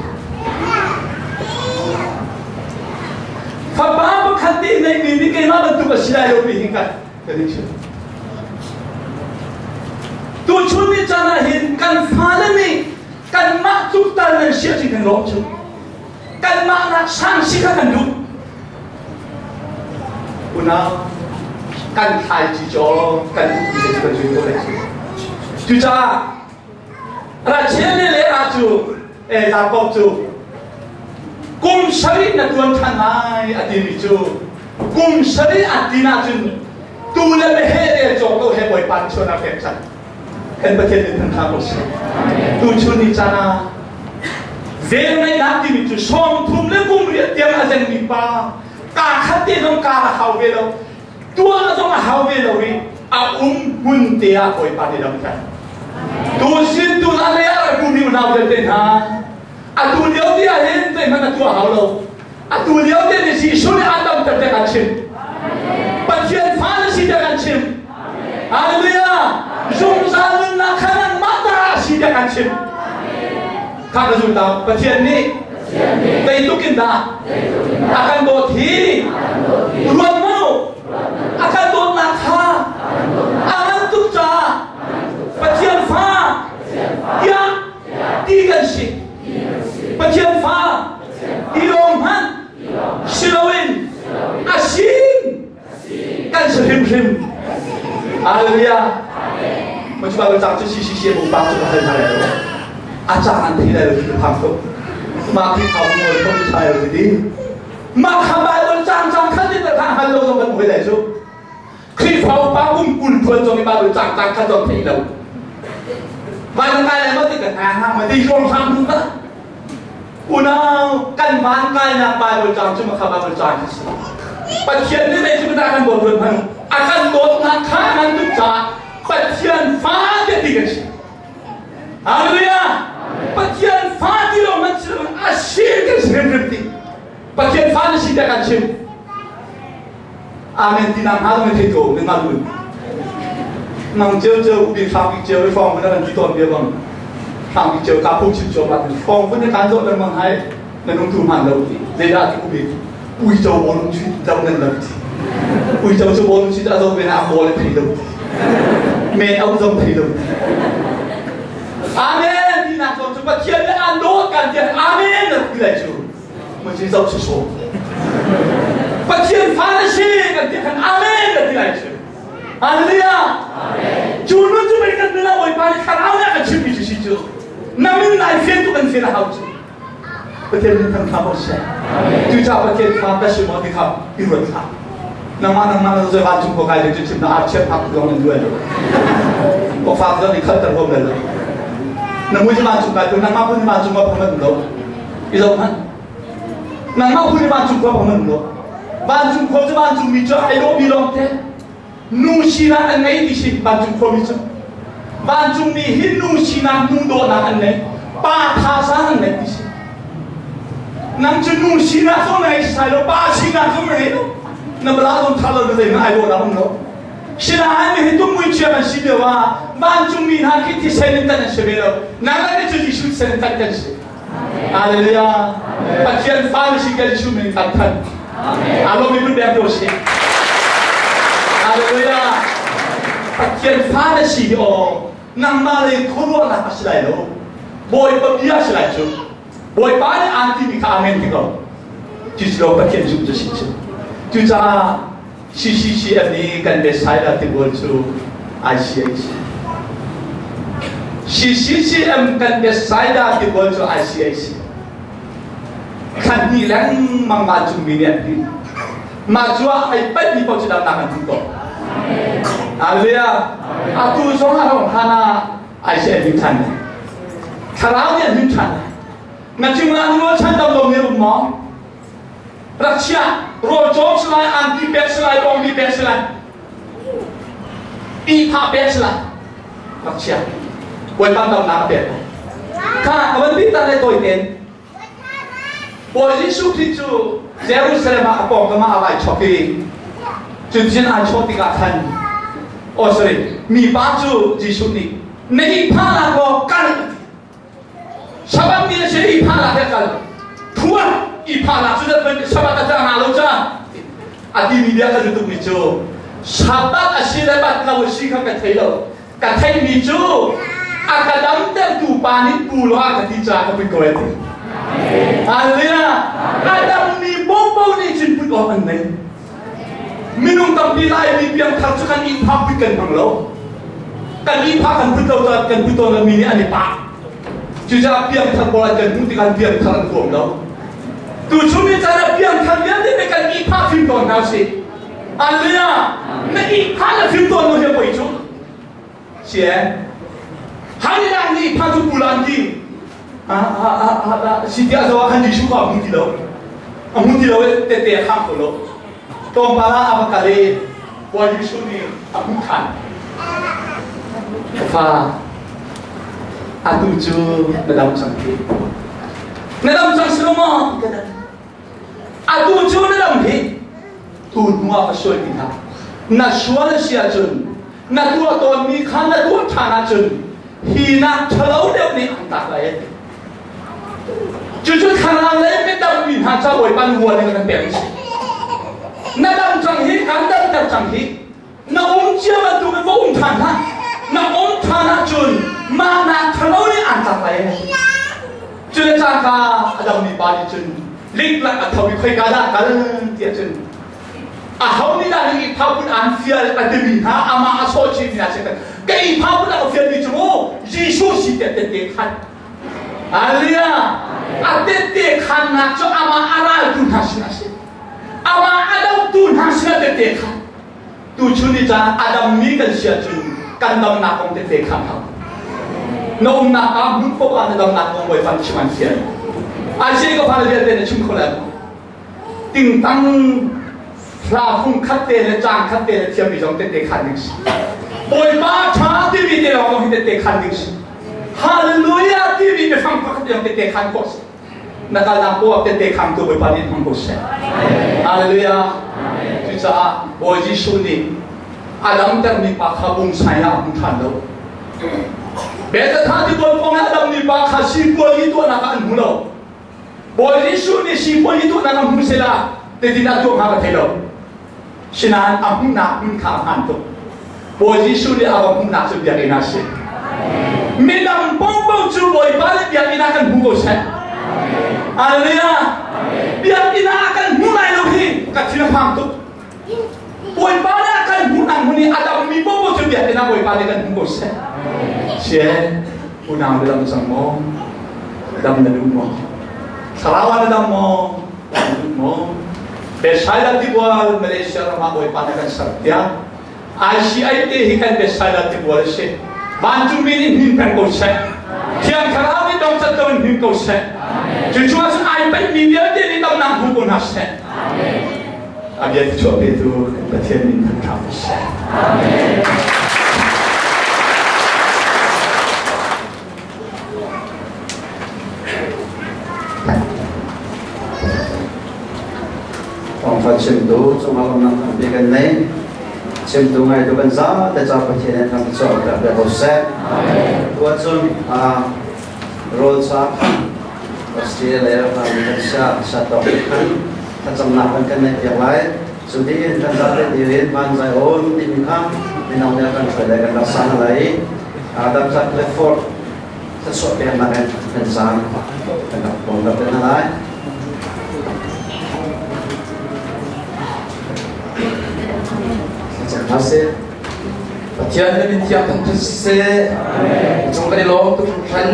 Speaker 13: Fapa pakhat te neihmi nih keimah bantuk a si lai lomi hi kan kan i chim. Tuchun ni caan ah hin kan fale nih kanmah tluk tal nan si ahcun kan lawm cu. Kanmah nak sang si kha kan duh. Unau, kan thlaici caw kan duhmi te cu kan zui ko lai cu. Cucaah Rachel le Leah cu eh Jakob cu kum sarih na tuan ṭhan lai a timi cu kum sarih a tin ahcun tu le meheh rel cawk lo he Bawipa nih chuan a pek cang. Kan Pathian nih thangṭha ko seh. Tuchun ni caan ah velngeihnak timi cu 30 le kum riat tiang a zengmi pa kaa khat te zong kaa a hau ve lo tuah zong a hau ve lo i a um hmun te ah Bawipa nih damter. Tu sin tu zan lei ah pu mi unau vialte hna atu lio ti ah hin zeihmanh a tuah hau lo. Atu lio te nih Jesuh nih an damter te kan chim. Pathian fa na si te kan chim. Hallelujah! Zungzal nunnak kha nangmah ta a si te kan chim. Kha ka zul ta Pathian nih zeitluk in dah a kan dawt hi ruat hmanh u. A kan dawtnak kha a ngan tuk caah Pathian fa tiah ti kan si. Pathian fa ti lawng hmanh si loin a sin kan si hrimhrim. Hallelujah. Mo chu ba cang chu si si si bu pa chu hal hal lo. A cang an thei lai lo khi phang ko. Ma khi khau mo ko chu sai lo ti. Ma kha Bible cang cang khat ti ta hal lo zong kan hoi lai chu. Khrihfa upa kum 20 tuan zong i Bible cang cang khat zong thei lo. Van kai lai ma ti kan ha ha ma ti zong sang tu ka. Unau kan van kainak Bible cang cu makha Bible cang khi si. Pathian nih zei cu dah kan dawt ruan hmanh a kan dawtnak kha a ngan tuk caah Pathian fa te ti kan si. Hallelujah! Pathian fa ti lo man si lo a si kan si hrimhrim ti. Pathian fa na si te kan chim. Amen ti nak hnga thei ko min ma lu. Nang ceu ceu ubi thlang bik ceu i fong na kan ti tawn bia bang. Thlang bik ceu ka phung chim ceu ma tin fong vun kan zo lengmang hai na nung tu hman lo ti. Zeidah ti ubi uico bolung chu do nan lo ti. Uico cu bolung chu a zo ve na a kawl thei lo ti. Men au zong thei lo ti. Amen ti nak zong cu Pathian le an dawt kan tian amen na ti lai cu. Mun zoh si so. Pathian fa na si kan ti khan amen na ti lai cu. Hallelujah. Cu nun cu mei kan nun ah Bawipa nih thlarau nih a kan chimmi cu si cu. Na min nai fian tu kan fian a hau cu. Pathian min thang thla ko seh. Cucaah Pathian fa ka si maw ti kha i ruat hlah. Nangmah nangmah na zoi vancung khua kai ding cu chim na ar chiat hak zong in duai lo. Ko fa zong i khalter huam lo. Na mui vancung kai tu nangmah phun vancung ma phun lo. I zoh hmanh. Nangmah phun vancung khua phun lo. Vancung khua cu vancung mi cu ai dawh mi lawng te. Nu sinak an ngei ti si vancung khua mi cu. Vancung mi hi nu sinak nu dawhnak an ngei. Pa thazaang an ngei ti si. Nang cu nu sinak zong na ngei sai lo, pa sinak zong na ngei lo. Na bala zong tha lo na zei na ai dawh um lo. Sinain mi hi tum mui chia kan si lio ah vancung mi hna khi thisen in tan an si ve lo. Nang le cu Jesuh thisen in tan kan si. Hallelujah. Pathian fa na si kan Jesuh min kan than. Alo mi kun bek do si. Hallelujah. Pathian fa na si o nangmah le khuaruahnak a si lai lo. Bawipa bia a si lai cu. Bawipa nih aan timi kha amen ti ko. Cucu lo Pathian zumh cu si cu. Cucaah CCCM nih kan Messiah tibual cu ICAC. CCCM kan Messiah tibual cu ICAC. Thlan hnih lengmang vancungmi nih an ti. Mah cu ah ai paihmi paoh cu damnak an hmu ko. Hallelujah. Atu zong a rong hlan ah ICA hin ṭhan. Thlarau nih an hin ṭhan. Na cungah an rualchan dam lomi um maw? Rak chia rawl cawm si lai, angki pek si lai, bawngbi pek si lai, ihphah pek si lai. Rak chia. Bawipa damnak a pek. Kha ka van bih ta le tawi ten. Bawi Jesuh Khrih cu Jerusalem ah a pawngkam ah a vai chok i cutin ai chawh tikah khan oh sorry mipa cu Jesuh nih.
Speaker 15: Na ihphah la ko kal. Sabbath ni na si ihphah la he kal. Thuan ihphah la cu dat Sabbath a cang hna lo ca. A ti mi bia ka zu tuk mi cu Sabbath a si le bat lo a si kha ka thei lo. Ka theih mi cu a ka damtertu pa nih pu lo a ka ti caah ka put ko ai ti. Hallelujah! A dammi popo nih cun put awk an nei. Minung tampi Laimi piangthar cu kan ihphah put kan hmang lo. Kan ihphah kan put lo caah kan put tawn mi nih an i pah. Cucaah piangthar pawl an kan hmuh tikah piangthar an huam lo. Tu chung ni caan ah piangthar vialte nih kan ihphah fim tawn hna usih. Hallelujah! Na ihphah na fim tawn lo hi a poi cu. Si eh? Hallelujah ni ihphah cu pul an ti. Si tiah zo ah khan Jesuh kha a hmu ti lo. A hmu ti lo i tette a khang kho lo. Tlawmpal ah a va kal i Bawi Jesuh nih a hmuh ṭhan. Ka fa, atu cu na dam cang hi. Na dam cang si lo maw? Ka dam. Atu cu na dam hi. Tu hnu ah ka sual ti hlah. Na sual a si ahcun na tuah tawnmi kha na tuah ṭhan ahcun hi nak ṭhalo deuh nih an tlak lai a ti. Cucu thlarau lei midam mi hna ca Bawipa nih hual in kan pek si. Na dam cang hi, kan damter cang hi. Na um cia bantuk in va um ṭhan hlah. Na um ṭhan ahcun mah nak ṭhalo nih an tlak lai. Cule cangka a dammi pa nih cun liklak a tho i khoika dah kal tiah cun aho nih dah nih ihphah an fial a timi hna amah a sawh chin hna si ka ihphah a ka fialmi cu mu Jesuh si tiah tette khan Hallelujah a tette khannak cu amah a raltu hna sin a si amah a dohtu hna sin a tette khan tu chun ni caan a dammi kan si ahcun kan damnak kong tette khan hau na umnak ah hmun poah na damnak kong Bawipa nih chim an fial a si ka fale vialte na chim kho lai tingtang hla fung khat te le cang khat te le thiammi zong tette khan ding si Bawipa ṭha timi te lawng zong hi tette khan ding si Hallelujah timi biafang pakhat zong tette khan khawh si na kalnak poah tette khan tu Bawipa nih hmang ko seh Hallelujah cucaah Bawi Jesuh nih a damtermi pa kha bungsai ah a hmu ṭhan lo Bethlehem ti bawi kong ah a dammi pa kha sipuai i tuahnak ah an hmu lo Bawi Jesuh nih sipuai hi tuahnak a hmu sela tetin a tuah hnga ka thei lo. Sinain a hmuhnak hmun kha a hmaan tuk. Bawi Jesuh nih a va hmuhnak cu biakinn ah a si. Midang paohpaoh cu Bawipa nih biakinn ah kan hmu ko seh. Hallelujah! Biakinn ah a kan hmu lai lo hi ka thin a phang tuk. Bawipa nih a kan hmuhnak hmun i a dammi paohpaoh cu biakinn ah Bawipa nih kan hmu ko seh. Sian, unau na dam cang maw? Dam na duh maw? Thlarau ah na dam maw? Dam na duh maw? Bethsaida tibual Malaysia ram ah Bawipa nih kan ser tiah ICI te hi kan Bethsaida tibual a si. Vancungmi nih hmin peng ko seh. Thiang Thlarau nih dong cat lo in hmin ko seh. Cucu ahcun ai peihmi vialte nih damnak hmu ko hna seh. A bia chuah petu kan Pathian min thangṭhat seh. Amen.
Speaker 3: Thawngṭha chimtu cungah lawmnak tampi kan nei. Chimtu ngaitu kan za te ca Pathian in thang chuah ta pe ko seh. Tuah cun rawl sa khan Australia le ram kan sia sia tawk khan thlacamnak kan kan neih piak lai. Cu ding kan zate dirin van zai on timi kha minong nih kan hruai lai kan rak sa hna lai. Damcak Clifford thluachuah peknak in kan caan kan rak bawm rak hna lai.
Speaker 16: Thlacam hna sih. Pathian na min thiang thangṭhat siseh. Cung kan i lawm tuk hringhran.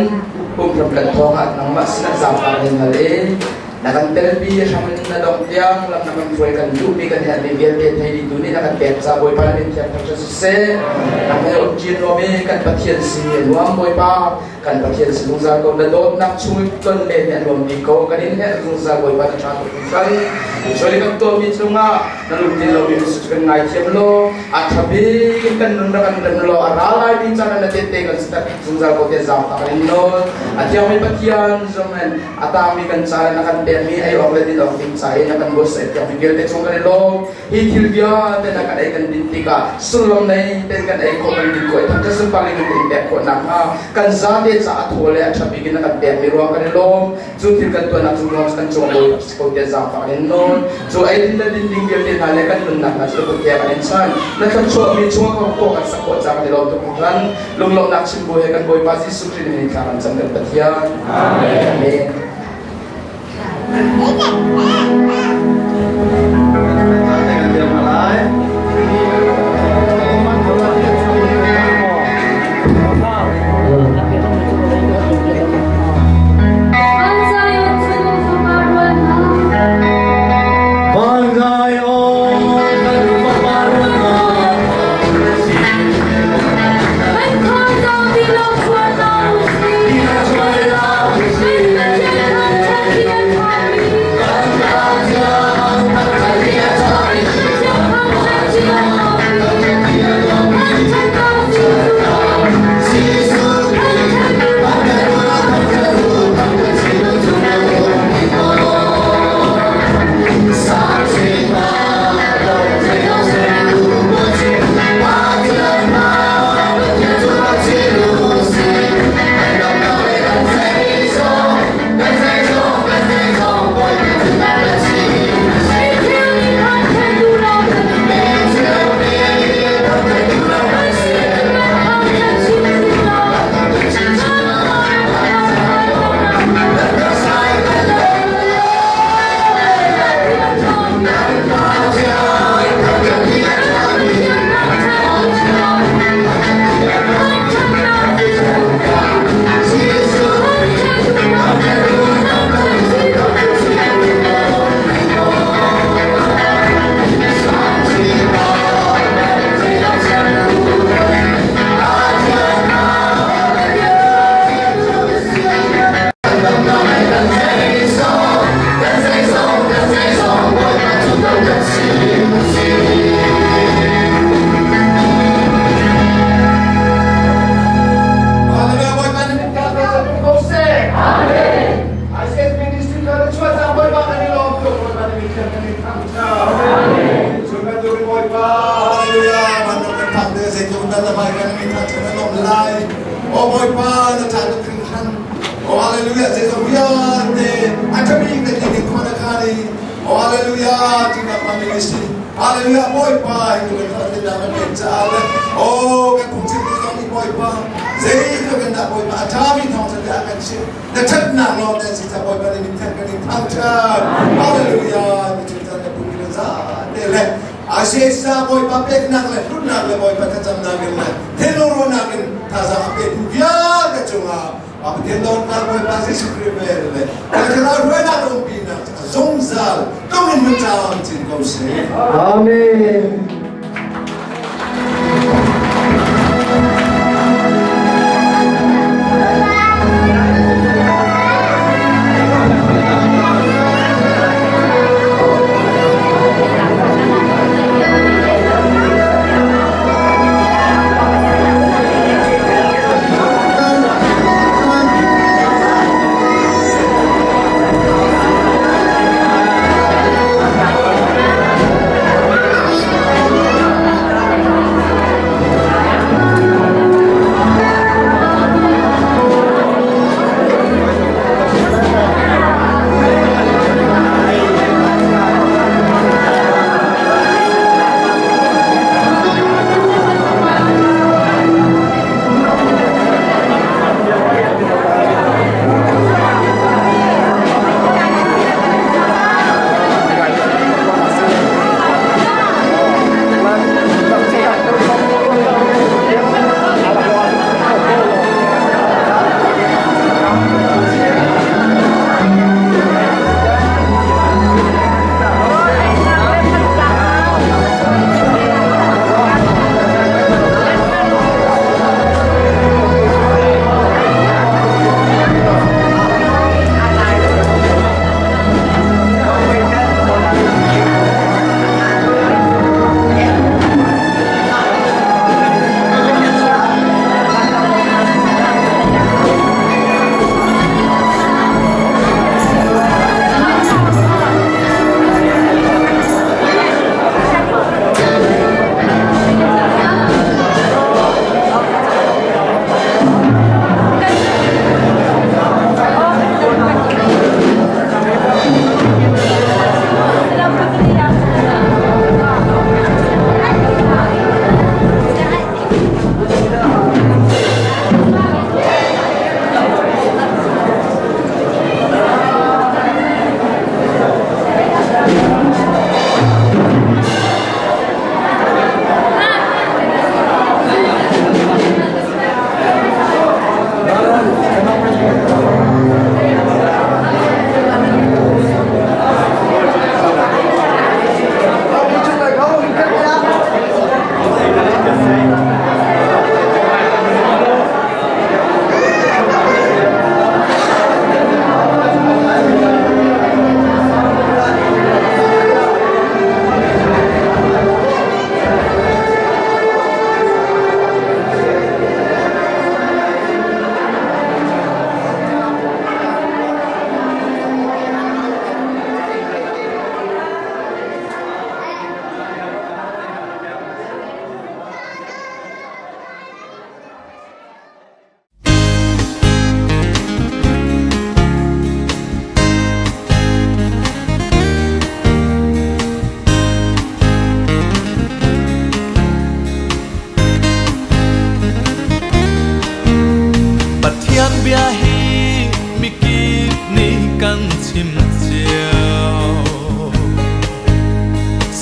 Speaker 16: Pumram kan thawng ah nangmah sinah zaangfah kan hal i na kan telpi hram in na dong tiang lam na kan hruai kan duhmi kan herhmi vialte thei dihtu nih na kan pek ca Bawipa na min thiang thangṭhat siseh. Nang he um ṭin nuam i kan Pathian si a nuam Bawipa. Kan Pathian si zungzal ko. Na dawtnak chung ton len nih a nuam bik ko. Kan in herh zungzal Bawipa na ṭha tuk hringhran. Sual kan tuahmi cungah na lungtlin lomi cu kan ngaithiam law a ṭha bik in kan nun rak kan rem law a ra lai mi caan ah na tehte kan si zungzal ko tiah zaangfah kan in nawl. A thiangmi Pathian zong in a tangmi kan ca na kan pekmi ei awk le din awk ding ca i na kan buatsaih piakmi vialte cung kan i lawm. Hi thil vialte na kan ei kan din tikah sullam nei ten kan ei khawh kan din khawh i thangṭhat sunpar in kan in pek khawh nakhnga kan zate ca a thaw le a ṭha bik in na kan pekmi ruang kan i lawm. Cu thil kan tuahnak cu ruang kan cung bawi si ko tiah zaangfah kan in nawl. Cu ei din le din ding vialte hna le kan nunnak hna cu na kut he kan in chan. Na thluachuahmi chungah kan khua kan sak khawh caah kan i lawm tuk hringhran. Lunglawmhnak chim bu he kan Bawipa Jesuh Khrih min in thla kan cam kan Pathian. Amen.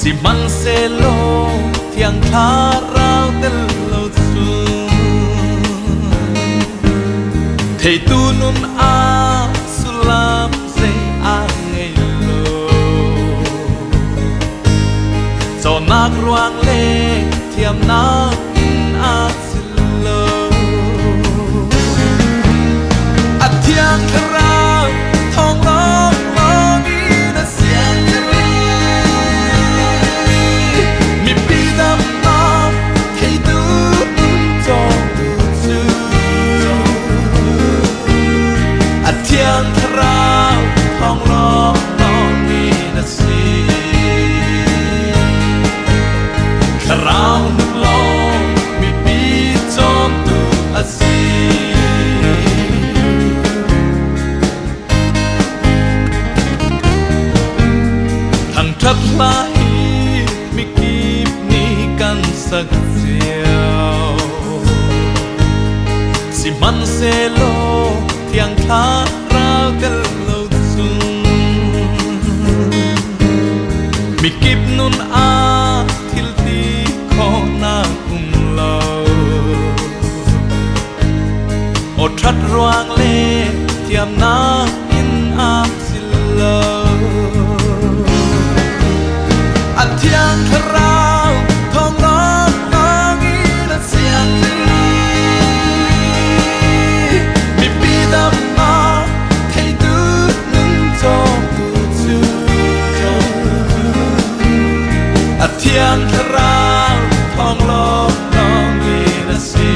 Speaker 5: Sihmanhsehlaw Thiang Thlarau tel lo cun theitu nun ah sullam zei a ngei lo. Cawnnak ruang le thiamnak in a si lo. A Thiang Thlarau thawng lawnglawng in a siang Mipi damnak theitu cawngtu cu a Thiang Thlarau thawng lawnglawng in a si. Thlarau nung lawng mipi cawmtu a si. Thangṭhat hla hi mikip nih kan sak cio. Sihmanhsehlaw Thiang Thlarau tel lo cun mikip nun ah thil ti khawhnak um lo. Aw ṭhat ruang le thiamnak in aa si lo. A Thiang Thlarau thawng lawnglawng in a siang Mipi damnak theitu nun cawngtu cu a Thiang Thlarau thawng lawnglawng in a si.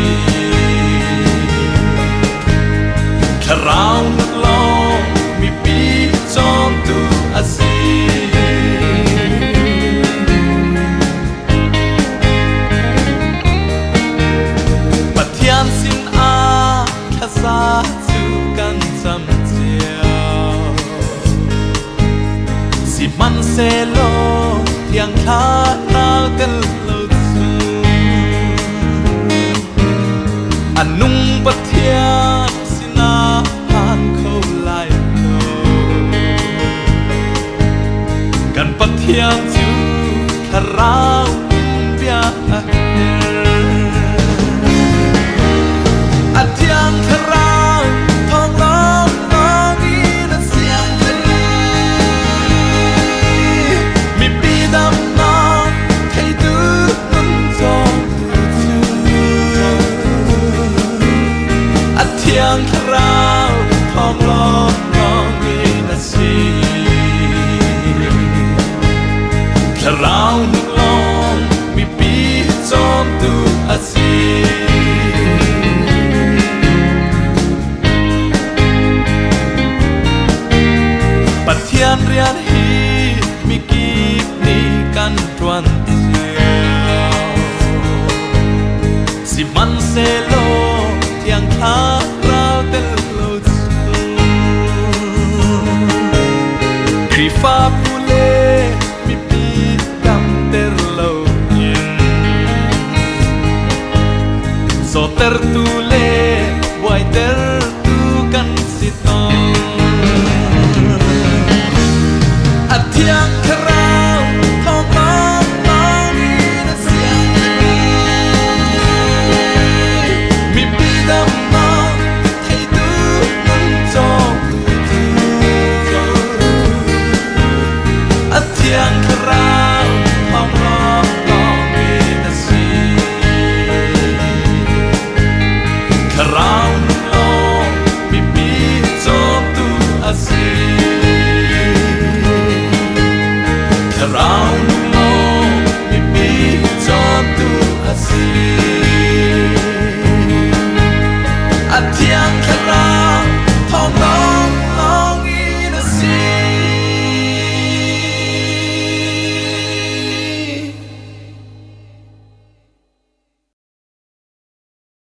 Speaker 5: Thlarau lawng mipi cawmtu a si. Pathian sin ah thlaza cu kan cam cio. Sihmanhsehlaw Thiang Thlarau tel lo cu a nung Pathian sinah phan kho lai lo. Kan Pathian cu Thlarau in bia a A Thiang Thlarau thawng lawnglawng in a siang Mipi damnak theitu nun cawngtu cu A Thiang Thlarau thawng lawnglawng in a si. Thlarau hnuk lawng mipi cawmtu a si. Pathian rian hi mikip nih kan ṭuan cio. Sihmanhsehlaw Thiang Thlarau tel lo cu Khrihfabu le mipi damter loin zawtertu le buaitertu kan si tawn. A Thiang Thlarau